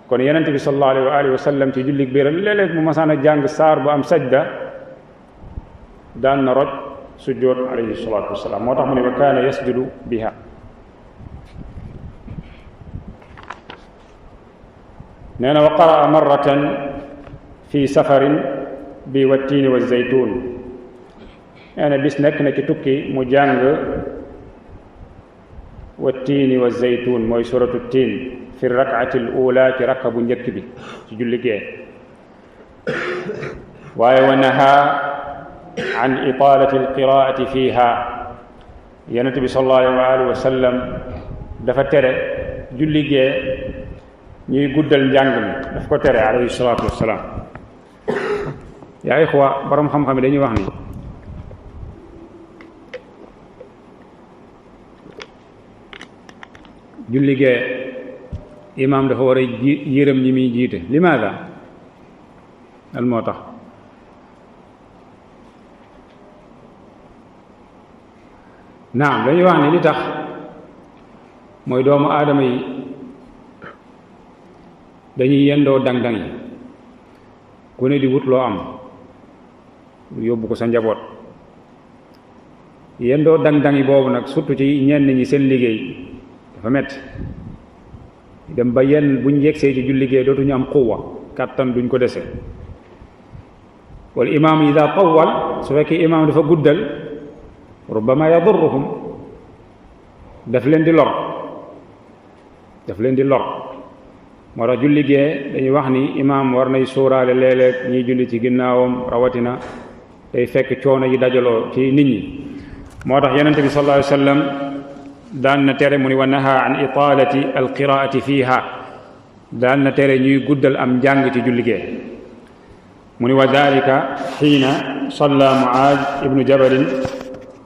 kon yonent bi sallallahu alayhi wa alihi wa sallam ci julli biral léeg-léeg mu masaan a jàng saar bu am sajda daan na roj sujjóot alayhi salaatu wasalaam moo tax mu ne wa kaana yasjudu biha. nee na wa qaraa marratan fi safarin bi wattiini wa zaytuun. nee na bis nekk na ci tukki mu jàng wattiini wa zaytuun mooy suratu tiin fi rakaati al ula ci rakka bu njëkk bi ci julli gee. waaye wa nahaa an itaalati alqiraati fiiha. yonent bi sallallahu alayhi wa sallam dafa tere julli gee ñuy guddal njàng mi, daf ko tere alayhi salaatu wassalaam. yaa ixwa, borom xam-xam yi dañuy wax ni julli gee imaam dafa war a yërëm ñi muy jiite. limaada? al moo tax naam dañuy wax ni li tax mooy doomu aadama yi dañuy yendoo dang-dang yi, ku ne di wut loo am yóbbu ko sa njaboot. yendoo dang-dang yi boobu nag surtout ci ñenn ñi seen liggéey dafa metti dem ba yenn buñ yegsee ci julli gee dootuñu am quwwa, kàttan duñ ko dese. wal imaam ida tawwal, su fekkee imaam dafa guddal, rubbama yadurruhum, daf leen di lor. moo tax julli gee dañuy wax ni imaam war nay sóoraale léeg-léeg ñiy julli ci ginnaawam, rawatina day fekk coono yi dajaloo ci nit ñi. moo tax yonent bi sallallahu alayhi wa sallam daan na tere, mu ni wa naha an itaalati alqiraati fiiha, daan na tere ñuy guddal am njàng ci julli gee. mu ni wa dalika xiina salla Muaaz ibnu Jabalin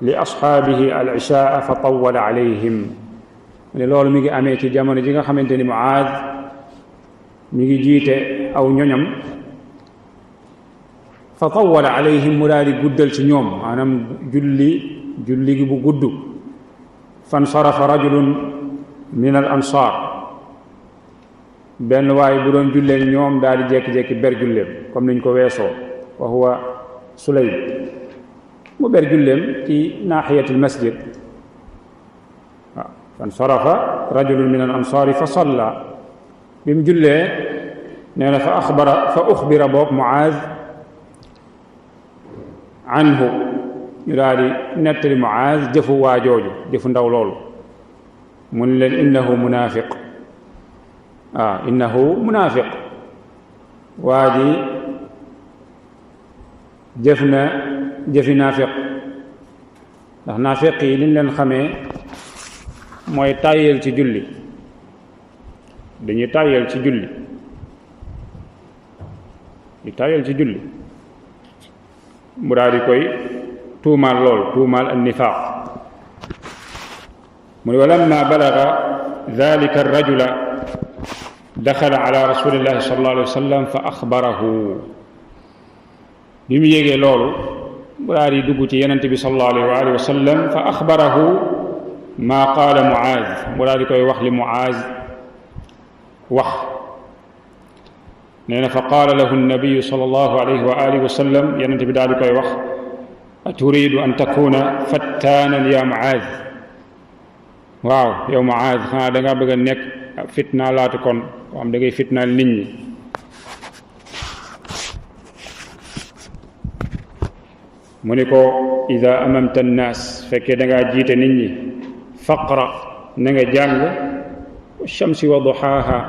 li ashaabihi al ishaa fa tawwala alayhim. mu ne loolu mi ngi amee ci jamono ji nga xamante ni Muaaz mi ngi jiite aw ñoñam, fa tawwala alayhim, mu daal di guddal ci ñoom, maanaam julli gi bu gudd. fansarafa rajulun min al ansaar, benn waay bu doon julleen ñoom daal di jekki-jekki ber julleem comme niñ ko weesoo, wa huwa Sulaym. mu ber julleem ci naaxiyatil masjid. waaw fansarafa rajulun min al ansaari fa salla. bi mu jullee nee na fa uxbira boog Muaaz anhu, ñu daal di nettali Muaaz jëfu waa jooju, jëfu ndaw loolu. mu ne leen innahu munaafiq. innahu munaafiq, waa ji jëf na jëfi naafiq. ndax naafiq yi liñ leen xamee mooy tàyyeel ci julli, dañuy tàyyeel ci julli, mu daal di koy tuumaal lool, tuumaal an nifaaq. mu ne wa lamma balaga dalika arrajula daxala ala rasulillahi sallallahu alayhi wa sallam fa axbarahu. bi mu yégee loolu mu daal di dugg ci yonent bi sallallahu alayhi wa sallam, fa axbarahu maa qaala Muaaz, mu daal di koy wax li Muaaz wax. nee na fa qaala lahu nabiyu sallallahu alayhi wa alihi wa sallam, yonent bi daal di koy wax, aturidu an takuna fattaanan ya Muaaz. waaw yow Muaaz, xanaa da ngaa bëgg a nekk fitnaa laatu kon koo xam da ngay fitnaal nit ñi. mu ni ko ida amamta annaas, fekkee da ngaa jiite nit ñi, faqra, na nga jàng shamsi wa duhaaha,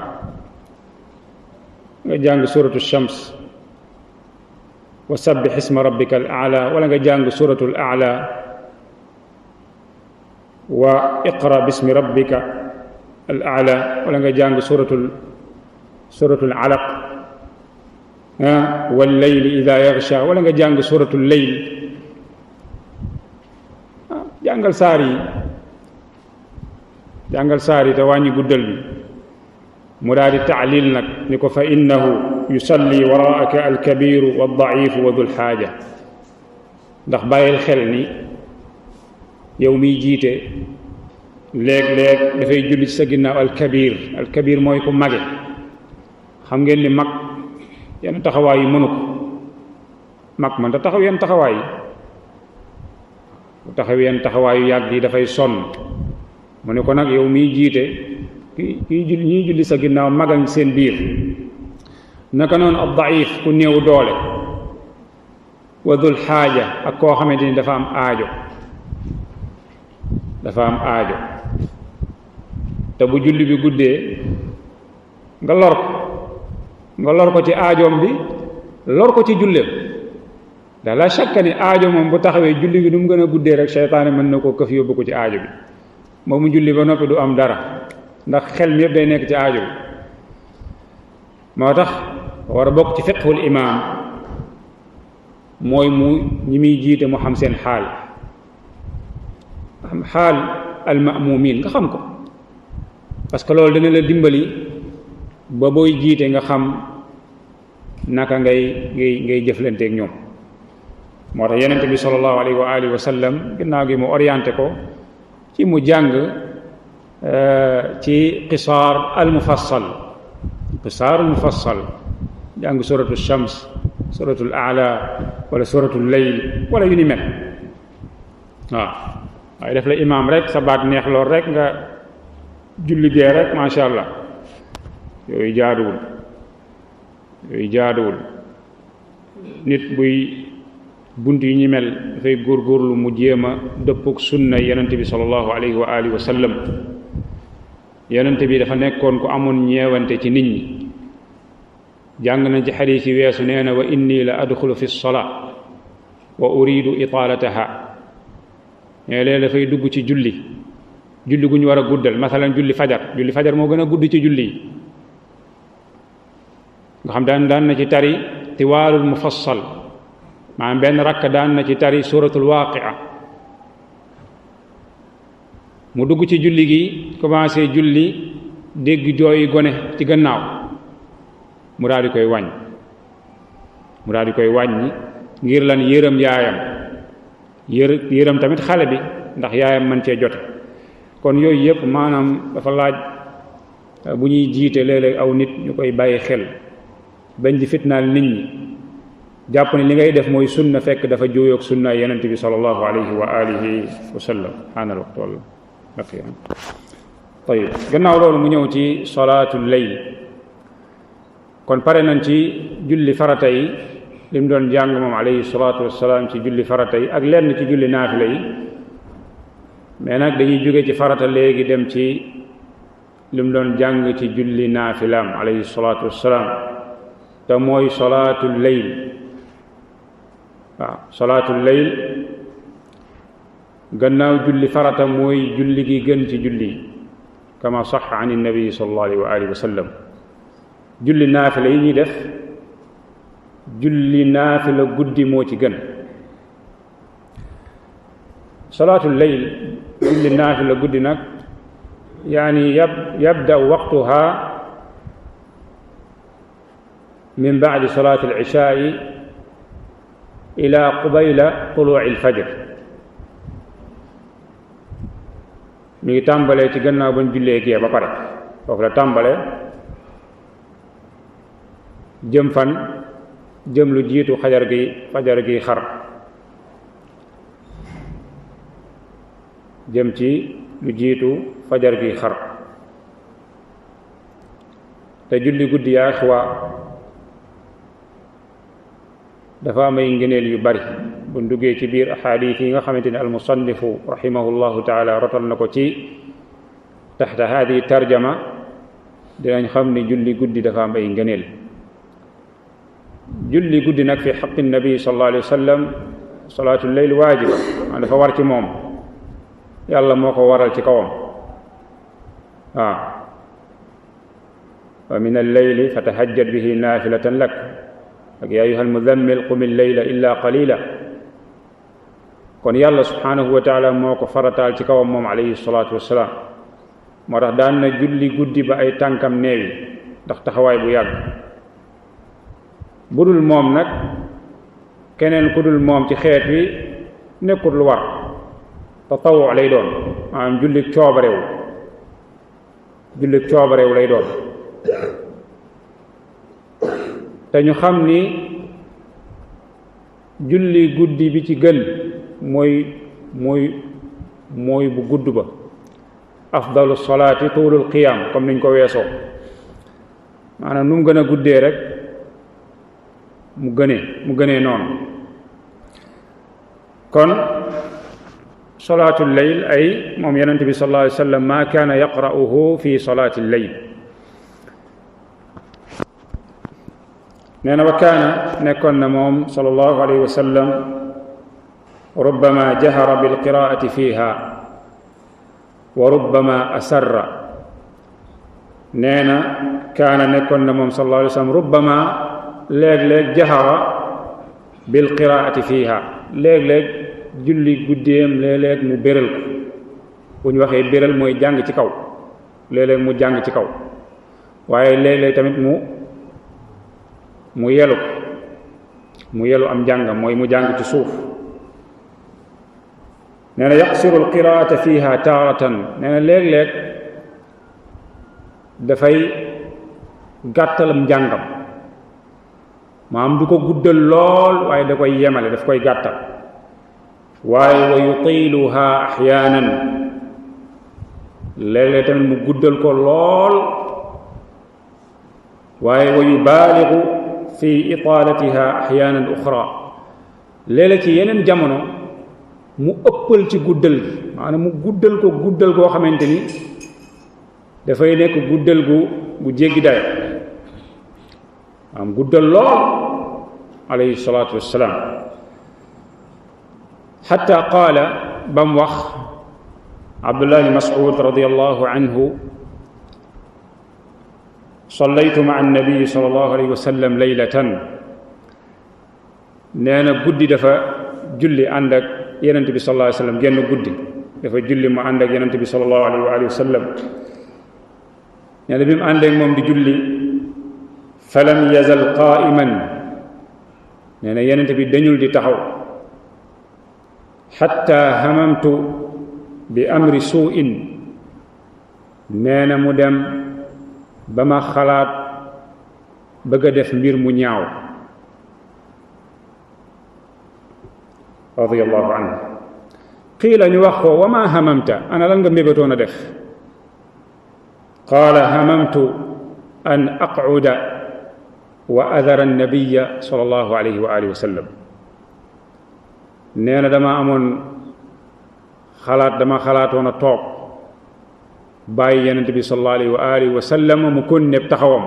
nga jàng suratu shams, wa sabbih isma rabbika al a'la, wala nga jàng suratu al a'la, wa iqra bismi rabbika al a'la, wala nga jàng suratul alaq, wal layli idha yaghsha, wala nga jàng suratul layl. jàngal saar yi te wàññi guddal bi. mu daal di taalil nag ni ko fa innahu yusalli waraaka alkabiru waddaifu wa dul xaaja. ndax bàyyil xel ni yow miy jiite léeg-léeg dafay julli ci sa ginnaaw alkabir mooy ku mage. xam ngeen ni mag yenn taxawaay yi mënu ko, mag man da taxaw yenn taxawaay yi. bu taxawee yenn taxawaayu yàgg yi dafay sonn mu ne ko nag yow miy jiite ñiy julli sa ginnaaw magañ seen biir naka noonu ab daif ku néew doole wa dul xaaja ak koo xamante ni dafa am aajo te bu julli bi guddee nga lor ko ci aajoom bi lor ko ci julleem da la shakka ni aajo moom bu taxawee julli bi nu mu gën a guddee rek seytaane mën na koo këf yóbbu ko ci aajo bi moom mu julli ba noppi du am dara ndax xel mi yëpp day nekk ci aajo bi moo tax war a bokk ci fiqhul imaam mooy ñi muy jiite mu xam seen xaal almamumin nga xam ko parce que loolu dina la dimbali ba booy jiite nga xam naka ngay jëflanteeg ñoom moo tax yonent bi sallallahu alayhi wa alihi wa sallam ginnaaw gi mu orienté ko ci mu jàng ci qisaar al mufassal jàng suratu shams suratul aala wala suratul layl wala yu ni mel waaw waaye def la imaam rek sa baat neex lool rek nga julli gee rek macha allah yooyu jaaduwul nit buy bunt yu ñu mel dafay góorgóorlu mu jéem a dëppug sunna yonent bi sallallahu alayhi wa alihi wa sallam yonent bi dafa nekkoon ku amoon ñeewante ci nit ñi jàng nañ ci xadiis yi weesu nee na wa inni la adxulu fi lsolaa wa uridu itaalataha ñee leen dafay dugg ci julli gu ñu war a guddal masalan julli fajar moo gën a gudd ci julli yi nga xam daan na ci tari tiwaalul mufassal maanaam benn rakk daan na ci tari suratul waaqia mu dugg ci julli gi commencé julli dégg jooyi gone ci gannaaw mu daal di koy wàññi ngir lan yërëm yaayam yërëm tamit xale bi ndax yaayam mën cee jote kon yooyu yëpp maanaam dafa laaj bu ñuy jiite léeg-léeg aw nit ñu koy bàyyi xel bañ di fitnaal nit ñi jàpp ne li ngay def mooy sunna fekk dafa jóoyoog sunna yonent bi sallallahu alayhi wa alihi wa sallam xaanal waxtu walla tayib gannaaw loolu mu ñëw ci salaatul layl kon pare nañ ci julli farata yi li mu doon jàng moom alayhi salaatu wassalaam ci julli farata yi ak lenn ci julli naafila yi mais nag dañuy jóge ci farata léegi dem ci li mu doon jàng ci julli naafilaam alayhi salaatu wassalaam te mooy salaatul layl waaw salaatul layl gannaaw julli farata mooy julli gi gën ci julli kama sax an nabi sallallahu alayhi wa alihi wa sallam julli naafila yi ñuy def julli naafila guddi moo ci gën salaatul layl julli naafila guddi nag yaani yabda waqtuha min ba'di salaati al-ishaa'i ila qubayla tuluu'i al-fajr mi ngi tàmbalee ci gannaaw bañ jullee gee ba pare foofu la tàmbalee jëm fan jëm lu jiitu fajar gi xar jëm ci lu jiitu fajar gi xar te julli guddi yaa ixwaa dafa am ay ngëneel yu bari bu duggee ci biir axaadiis yi nga xamante ne almusannifu rahimahullahu taala rotal na ko ci taxta haadihi tarjama dinañ xam ne julli guddi dafa am ay ngëneel julli guddi nag fi xaqi nabi sallallahu alayhi wa sallam salaatu leyl waajiba maa dafa war ci moom yàlla moo ko waral ci kawam waaw wa min alleyli fatahajjad bihi naafilatan lak ak yaa ayyuhal muzammil qumil layla illa qalila kon yàlla subhanahu wa taala moo ko farataal ci kawam moom alayhi salaatu wassalaam moo tax daan na julli guddi ba ay tànkam neewi ndax taxawaay bu yàgg bu dul moom nag keneen ku dul moom ci xeet wi nekkul lu war tatawu lay doon maanaam julli coobareew lay doon te ñu xam ni julli guddi bi ci gën mooy mooy bu gudd ba afdalu salaati tuulul qiyaam comme niñ ko weesoo maanaam nu mu gën a guddee rek mu gënee noonu kon salaatul layl ay moom yonent bi sallallahu alayhi wa sallam maa kaana yaqra'uhu fi salaatil layl nee na wa kaana nekkoon na moom sallallahu alayhi wa sallam rubbama jahara bilqiraati fiiha wa rubbama asarra nee na kaana nekkoon na moom sallallahu alayhi wa sallam rubbama léeg-léeg jahara bilqiraati fiiha léeg-léeg julli guddeem léeg-léeg mu béral ko bu ñu waxee béral mooy jàng ci kaw léeg-léeg mu jàng ci kaw waaye léeg-léeg tamit mu yelu am jàngam mooy mu jàng ci suuf nee na yaqsiru alqiraata fiha taaratan nee na léeg-léeg dafay gàttalam njàngam maam du ko guddal lool waaye da koy yemale daf koy gàttal waaye wa yutiluha axyaanan léeg-léeg tamit mu guddal ko lool waaye wa yubaaligu fi itaalatiha axyaanan uxra léeg-léeg ci yeneen jamono mu ëppal ci guddal gi maanaam mu guddal ko guddal goo xamante ni dafay nekk guddal gu jéggi dayo maanaam guddal lool alayhi salaatu wassalaam xatta qaala ba mu wax Abdullah ibn Mas'ud radiyallahu anhu sallaytu ma'a an-nabi sallallahu alayhi wa sallam laylatan nee na guddi dafa julli ànd ak yonent bi sallallahu alayhi wa sallam genn guddi dafa julli mu ànd ak yonent bi sallallahu alayhi wa sallam nee na bi mu ànd ak moom di julli falam yazal qaa'iman nee na yonent bi dañul di taxaw xatta hamamtu bi amri suu'in nee na mu dem ba ma xalaat bëgg a def mbir mu ñaaw radiyallahu anhu qiila ñu wax ko wa ma hamamta ana lan nga mébatoon a def qaala hamamtu an aqcuda wa adara annabiya sallallahu alayhi wa alihi wa sallam nee na dama xalaatoon a toog bàyyi yonent bi sallallahu alayhi wa alihi wa sallam mu kon ne taxawam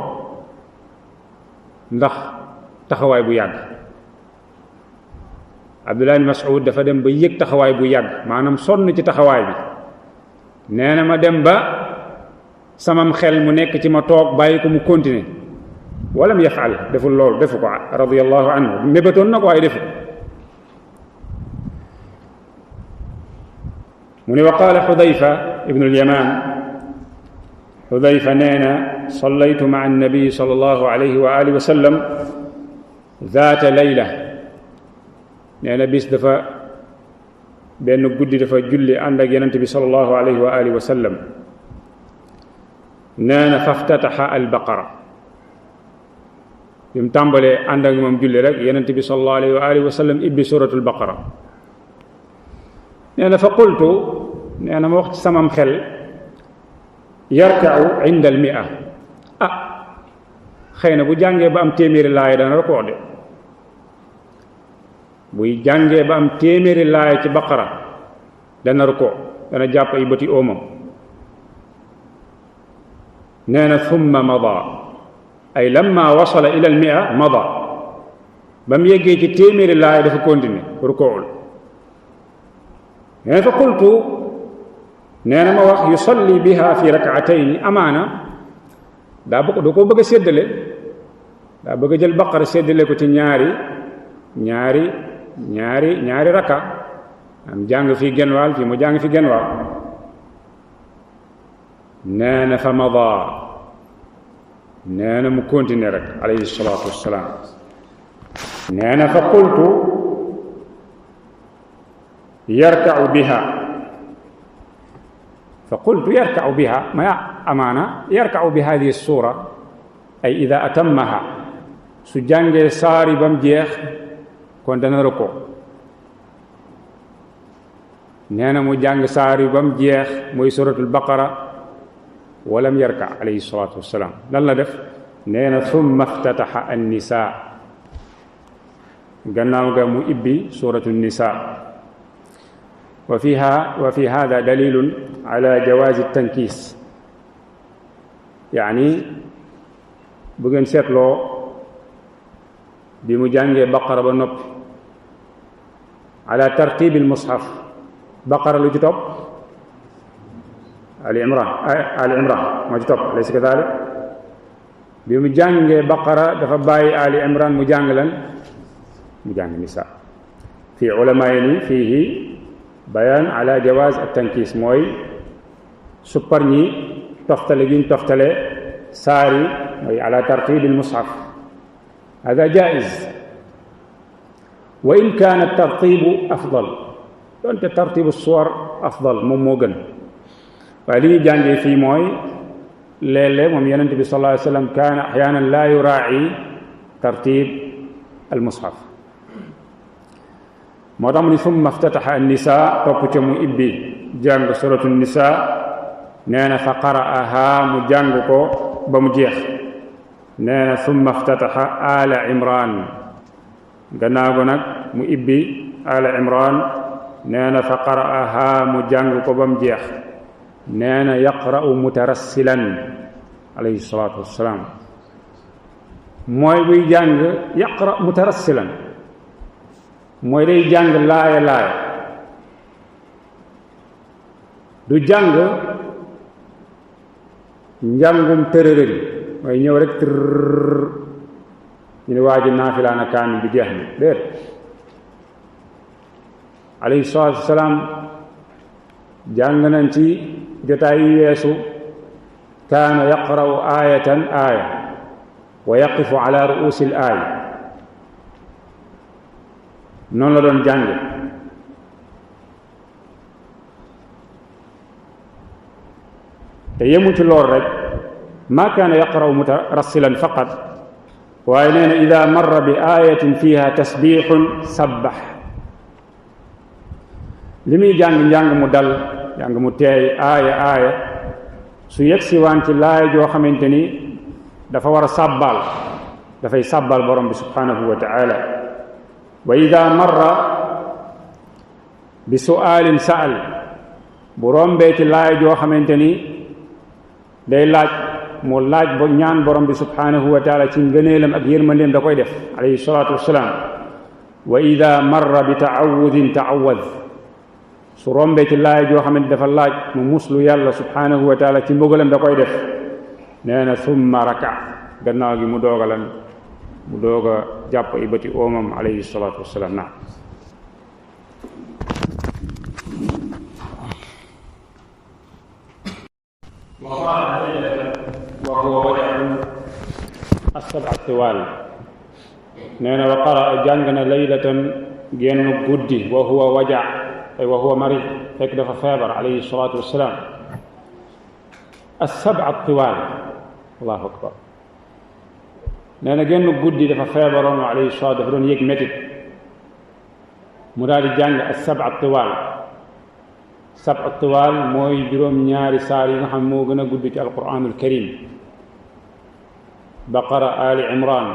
ndax taxawaay bu yàgg Abdullah ibn Mas'ud dafa dem ba yëg taxawaay bu yàgg maanaam sonn ci taxawaay bi nee na ma dem ba samam xel mu nekk ci ma toog bàyyi ko mu continuer walam yafal deful loolu defu ko radiyallahu anhu mébatoon na ko waaye defu mu ne wa qaala Xudayfa ibnu al-Yamaan Xudayfa nee na sallaytu ma'a an-nabi sallallahu alayhi wa alihi wa sallam zaata layla nee na bis dafa benn guddi dafa julli ànd ak yonent bi sallallahu alayhi wa alihi wa sallam nee na faftataxa al-baqara bi mu tàmbalee ànd ak moom julli rek yonent bi sallallahu alayhi wa alihi wa sallam ibbi suratul baqara nee na fa qultu nee na ma wax ci samam xel yarka'u inda al-mi'a xëy na bu jàngee ba am téeméeri laaya dana rukoo de buy jàngee ba am téeméeri laaya ci baqara dana rukoo dana jàpp ay bëti oomam nee na thumma mada ay lamma wasala ila al-mi'a mada ba mu yeggee ci téeméeri laaya dafa continuer rukoowul nee na fa qultu nee na ma wax yusalli biha fi rak'atayn amaana da ko bëgg a séddale daa bëgg a jël baqara séddale ko ci ñaari rakka am jàng fi genn wàll fii mu jàng fi genn wàll nee na fa mada nee na mu continuer rek alayhi salaatu wassalaam nee na fa qultu yarka'u biha فقلت يركع بها ما أمانة يركع بهذه السورة أي إذا أتمها سجانج ساري بمجيخ كنت نركو nee na mu jàng saar yu ba mu jeex muy suratul baqara walam yarka alayhi salaatu wassalaam. lan la def? nee na thumma iftataha an-nisaa, gannaaw ga mu ibbi suratul nisaa. wa fi hada dalilun ala jawaazi tankiis, yaani bu ngeen seetloo bi mu jàngee baqara ba noppi ala tartibil mushaf, baqara lu ci topp ali imran moo ci topp, alaysa kadalik? bi mu jàngee baqara dafa bàyyi ali imran mu jàng lan? mu jàng nisa. fii ulamaay ni fiihi bayaan ala jawaaz at-tankiis, mooy suppar ñi toftale gi ñu toftale saari mooy ala tartibil mushaf, hada jaiz. wa in kaana tartibu afdal, donte tartibu suwar afdal moom moo gën, waaye li ñu jàngee fii mooy léeg-léeg moom yonent bi sallallahu alayhi wa sallam kaana ahyaanan laa yuraa'i tartib al mushaf. moo tax mu ni summa iftataha an-nisaa, topp ca mu ibbi jàng suratu nisaa. nee na fa qara'aha, mu jàng ko ba mu jeex. nee na summa iftataha ala imran, gannaaw go nag mu ibbi ala imran. nee na fa qara'aha, mu jàng ko ba mu jeex. nee na yaqra'u mutarassilan alayhi salaatu wassalaam, mooy buy jàng yaqra mutarassilan, mooy day jàng laaya laaya, du jàng njàngum tërërëri, mooy ñëw rek tërr ñu ne waa ji naafilaana kaamil bi jeex na déet. alayhi salaatu wassalaam jàng nañ ci jotaay yi weesu kaana yaqra'u aayatan aaya wa yaqifu ala ru'uusi al aaya, noonu la doon jàng. te yemu ci lool rek, maa kaana yaqra'u mutarassilan faqat, waaye nee na ida marra bi ayatin fiha tasbixun sabbax, li muy jàng njàng mu dal, njàng mu teey, aaya su yegsi waan ci laay joo xamante ni dafa war a sàbbaal, dafay sàbbaal borom bi subhanahu wa taala. wa ida marra bi su'aalin sa'al, bu rombee ci laay joo xamante ni day laaj, mu laaj ba ñaan borom bi subhanahu wa taala ci ngëneelam ak yërmandeem da koy def alayhi salaatu wassalaam. wa ida marra bi ta'awudin ta'awad, su rombee ci laay joo xamante dafa laaj mu muslu yàlla subhanahu wa taala ci mbugalam da koy def. nee na summa raka, gannaaw gi mu doog a jàpp ay bëti oomam alayhi salaatu wassalaam. naam. wa huwa waja'un as-sab'a tiwaal, nee na wa qara'a jàng na laylatan génn guddi, wa huwa waja' ay wa huwa marid, fekk dafa feebar alayhi salaatu wassalaam. as-sab'a tiwaal, allahu akbar. nee na génn guddi dafa feebaroon alayhi salaatu, dafa doon yëg métit, mu daal di jàng as-sab'a tiwaal. sab'a tiwaal mooy juróom-ñaari saar yi nga xam moo gën a gudd ci alquranul karim: baqara, ali imran,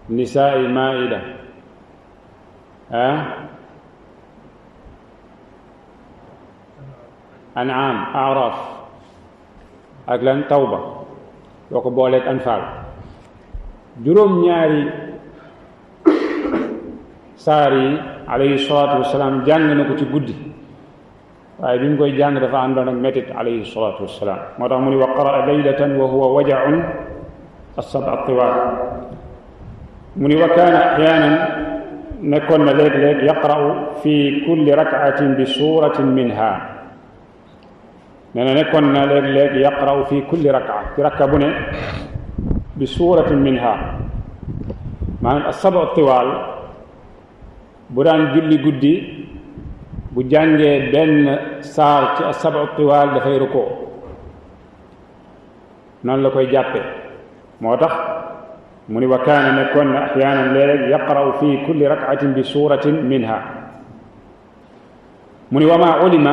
nisaa, maida, an'am, a'raf ak lan tawba, boo ko booleeg anfaal. juróom-ñaari saar yi alayhi salaatu wassalaam jàng na ko ci guddi, waaye bi mu koy jàng dafa àndoon ak métit alayhi salaatu wassalaam. moo tax mu ni wa qara'a laylatan wa huwa waja'un as-sab'a tiwaal. mu ni wa kaana ahyaanan, nekkoon na léeg-léeg yaqra'u fi kulli rak'atin bi suuratin minha. nee na nekkoon na léeg-léeg yaqra'u fi kulli rak'a, ci rakka bu ne bi suuratin minha. maanaam as-sab'a tiwaal bu daan julli guddi, bu jàngee benn saar ci as-sab'a tiwaal dafay rukoo, noonu la koy jàppee. moo tax mu ni wa kaana nekkoon na ahyaanan léeg-léeg yaqra'u fi kulli rak'atin bi suuratin minha. من وما علم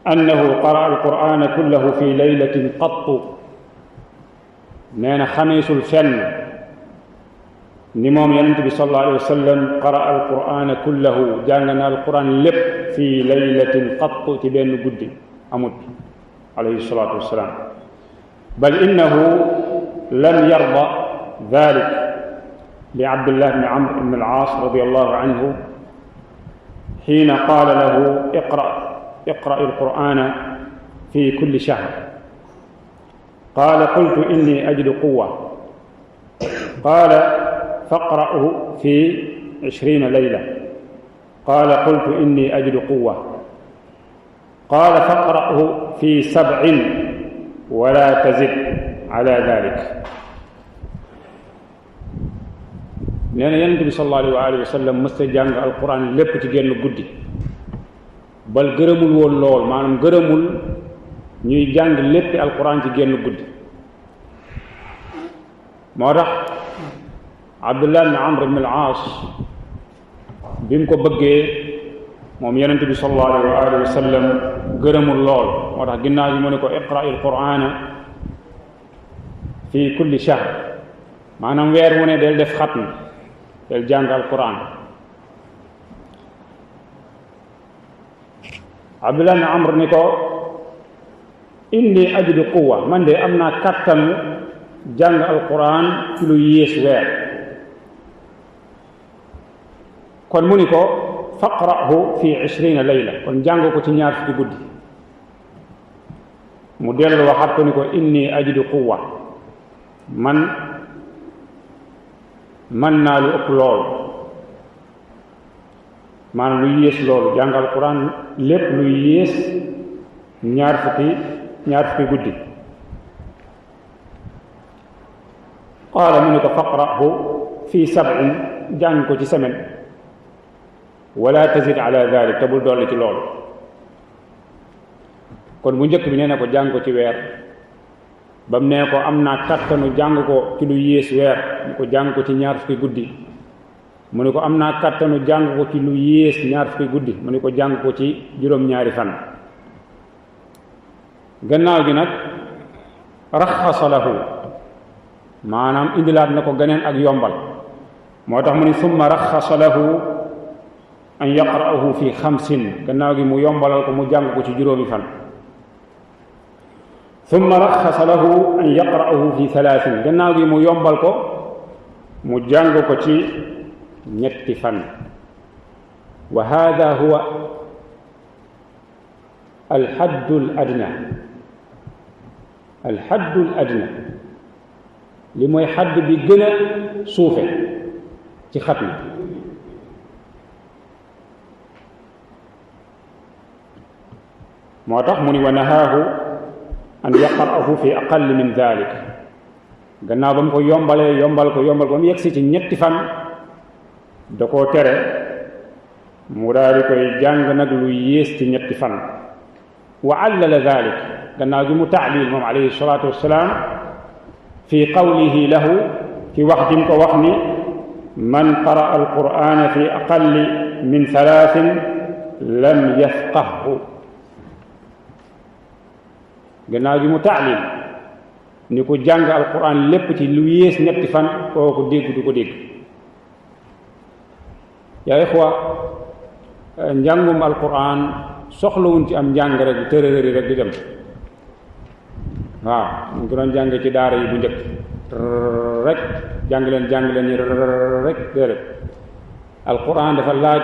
أنه قرأ القرآن كله في ليلة قط نانا خميس الفن نموم ينتبه صلى الله عليه وسلم قرأ القرآن كله جاننا القرآن لب في ليلة قط تبين قد أمد عليه الصلاة والسلام بل إنه لم يرضى ذلك لعبد الله بن عمرو بن العاص رضي الله عنه حين قال له اقرأ القرآن في كل شهر قال قلت إني أجد قوة قال فاقرأه في 20 ليلة قال قلت إني أجد قوة قال فاقرأه في 7 ولا تزد على ذلك نانا ينتبه صلى الله عليه وسلم مستجانغ القرآن لب تجين قدي bal gërëmul woon lool maanaam gërëmul ñuy jàng lépp alquran ci génn guddi moo tax Abdullah ibn Amr ibn al-Aas bi mu ko bëggee moom yonent bi sallallahu alayhi wa sallam gërëmul lool moo tax ginnaaw bi mu ne ko iqra al-qur'ana fi kulli shahr maanaam weer wu ne del def xatm del jàng alquran Abdullah ibn Amr ni ko inni ajidu quwwa man de am naa kattanu jàng alquran ci lu yées weer kon mu ni ko faqra'hu fi 20 layla kon jàng ko ci ñaar fukki guddi mu dellu waxaat ko ni ko inni ajidu quwwa man naa lu ëpp lool maanaam lu yées loolu jàng alquran lépp lu yées ñaar fukki guddi qaala mu ne ko faqra'hu fi 7 jàng ko ci semaine wala tazid ala dalik te bul dolli ci loolu kon bu njëkk bi nee na ko jàng ko ci weer ba mu nee ko am naa kattanu jàng ko ci lu yées weer mu ko jàng ko ci ñaar fukki guddi mu ne ko am naa kattanu jàng ko ci lu yées ñaar fukki guddi mu ne ko jàng ko ci juróom-ñaari fan gannaaw gi nag raxasa lahu maanaam indilaat na ko ganeen ak yombal moo tax mu ne summa raxasa lahu an yaqra'ahu fi 5 gannaaw gi mu yombalal ko mu jàng ko ci juróomi fan summa raxasa lahu an yaqra'ahu fi 3 gannaaw gi mu yombal ko mu jàng ko ci ñetti fan wa hada huwa alxaddu adna li mooy xadd bi gën a suufe ci xatmi moo tax mu ni wa nahaahu an yaqra'ahu fi aqall min dalik gannaaw ba mu ko yombal ko ba mu yegsi ci ñetti fan da koo tere mu daal di koy jàng nag lu yées ci ñetti fan wa allala dalik gannaaw gi mu taalil moom alayhi salatu wassalaam fi qawlihi lahu ci wax ji mu ko wax ni man qara'a alqur'ana fi aqalli min 3 lam yafqahhu gannaaw gi mu taalil ni ko jàng alquran lépp ci lu yées ñetti fan kooku dégg du ko dégg yaa ixwa njàngum alquran soxlawuñ ci am njàng rek tërërëri rek di dem waaw ñu ko doon jàng ci daara yi bu njëkk rek jàng leen yi rek déedéet alquran dafa laaj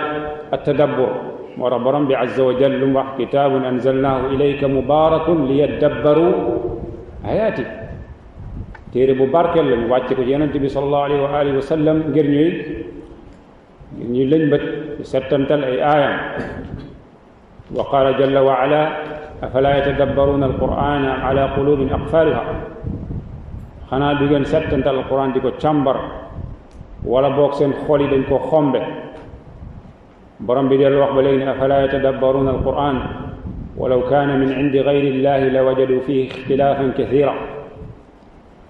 at-tadabbur moo tax borom bi azza wa jalla lu mu wax kitaabun anzalnaahu ilayka mubaarakun liyaddabbaru ayaati téere bu barkeel la ñu wàcce ko ci yonent bi sallallahu alayhi wa alihi wa sallam ngir ñuy lëñbët settantal ay aayam wa qaala jalla wa ala afala yatadabbaruuna alqur'ana ala qulubin aqfaaluha xanaa du ngeen settantal alquran di ko càmbar wala boog seen xol yi dañ ko xombe borom bi dellu wax ba léegi ne afala yatadabbaruuna alquran walaw kaana min indi gayri illahi la wajadu fihi ixtilaafan kathira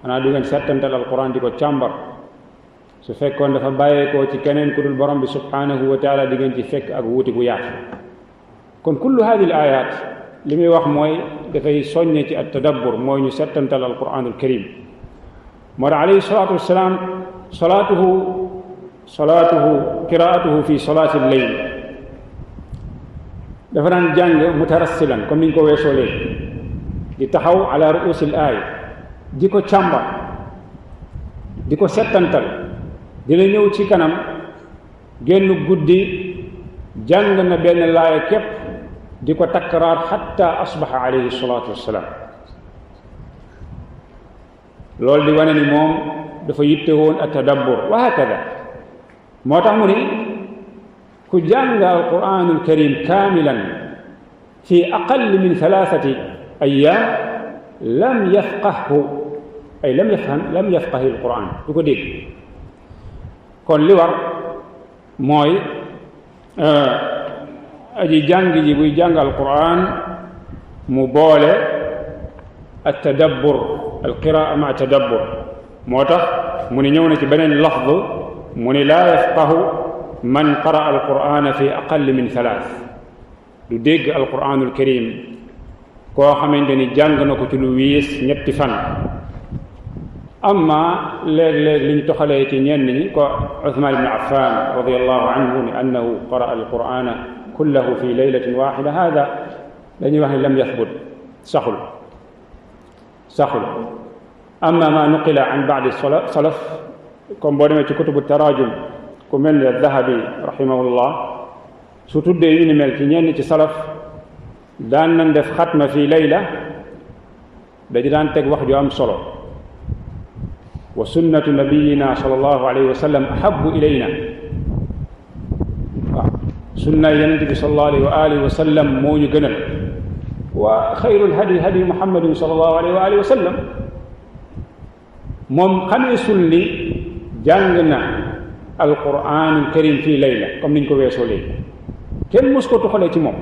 xanaa du ngeen settantal alquran di ko càmbar su fekkoon dafa bàyyeekoo ci keneen ku dul borom bi subhanahu wa taala di ngeen ci fekk ak wuuti bu yaatu kon kullu hadi al ayat li muy wax mooy dafay soññe ci at tadabbur mooy ñu settantal alquranul karim moo tax alayhi salatu wasalaam qiraatuhu fi salati al-layl dafa daan jàng mutarassilan comme niñ ko weesoo léegi di taxaw ala ru'usi al-aaya di ko càmbar di ko settantal dina ñëw ci kanam génn guddi jàng na benn laaya képp di ko takkaraat xatta asbaxa alayhi salatu wassalaam loolu di wane ni moom dafa yitte woon ak tadabbur wa hakada moo tax mu ni ku jàng alquranul karim kaamilan fi aqall min 3 ayyam lam yafqahhu ay lam yafqahi alquran du ko dégg kon li war mooy aji jàng ji buy jàng alquran mu boole at tadabbur alqiraa ma tadabbur moo tax mu ni ñëw na ci beneen lafz mu ni laa yafqahu man qara alqurana fi aqall min 3 du dégg alquranul karim koo xamante ni jàng na ko ci lu wiis ñetti fan amma léeg-léeg liñ toxalee ci ñenn ñi ko Uthman ibn Affan radiyallahu anhu ni annahu qara alqurana kullahu fi laylatin waxida hada dañuy wax ne lam yathbut saxul amma ma nuqila an baadi salaf comme boo demee ci kutubu tarajum ku mel ni Dahabi rahimahullah su tuddee yu ni mel ci ñenn ci salaf daan nañ def xatma fi layla dañu daan teg wax ju am solo wa sunnatu nabiyina sallallahu alayhi wa sallam ahabbu ilayna waaw sunna yonent bi sallallahu alayhi wa alihi wa sallam moo ñu gënal wa xayrul hadi hadi muhammadin sallallahu alayhi wa alihi wa sallam moom xamee sulli jàng na alquranul karim fii layla comme niñ ko weesoo léegi kenn mos ko tuxalee ci moom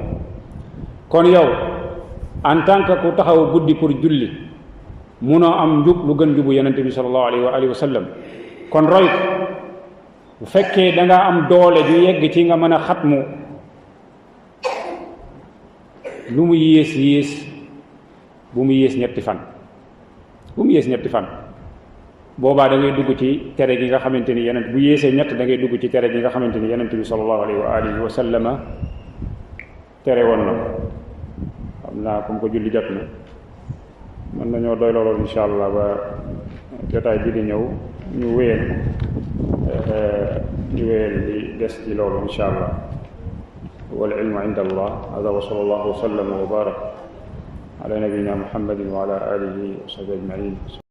kon yow en tant que ku taxaw guddi pour julli munoo am njub lu gën njubu yonente bi sallallahu alayhi wa alihi wa sallam kon roy ko bu fekkee dangaa am doole ju yegg ci nga mën a xatmu lu mu yées bu mu yées ñetti fan boobaa da ngay dugg ci tere gi nga xamante ni yonent bu yéesee ñett da ngay dugg ci tere gi nga xamante ni yonent bi sallallahu alayhi wa alihi wa sallama tere woon na ko xam naa comme ko julli jot na mën nañoo doy loolu insha allah ba jotaay bi di ñëw ñu wéyal li des ci loolu insha allah wal ilmu inda allah hada wa sallallahu wa sallama wa baraka ala nabiyina muhammadin wa ala alihi wa sahbihi ajmain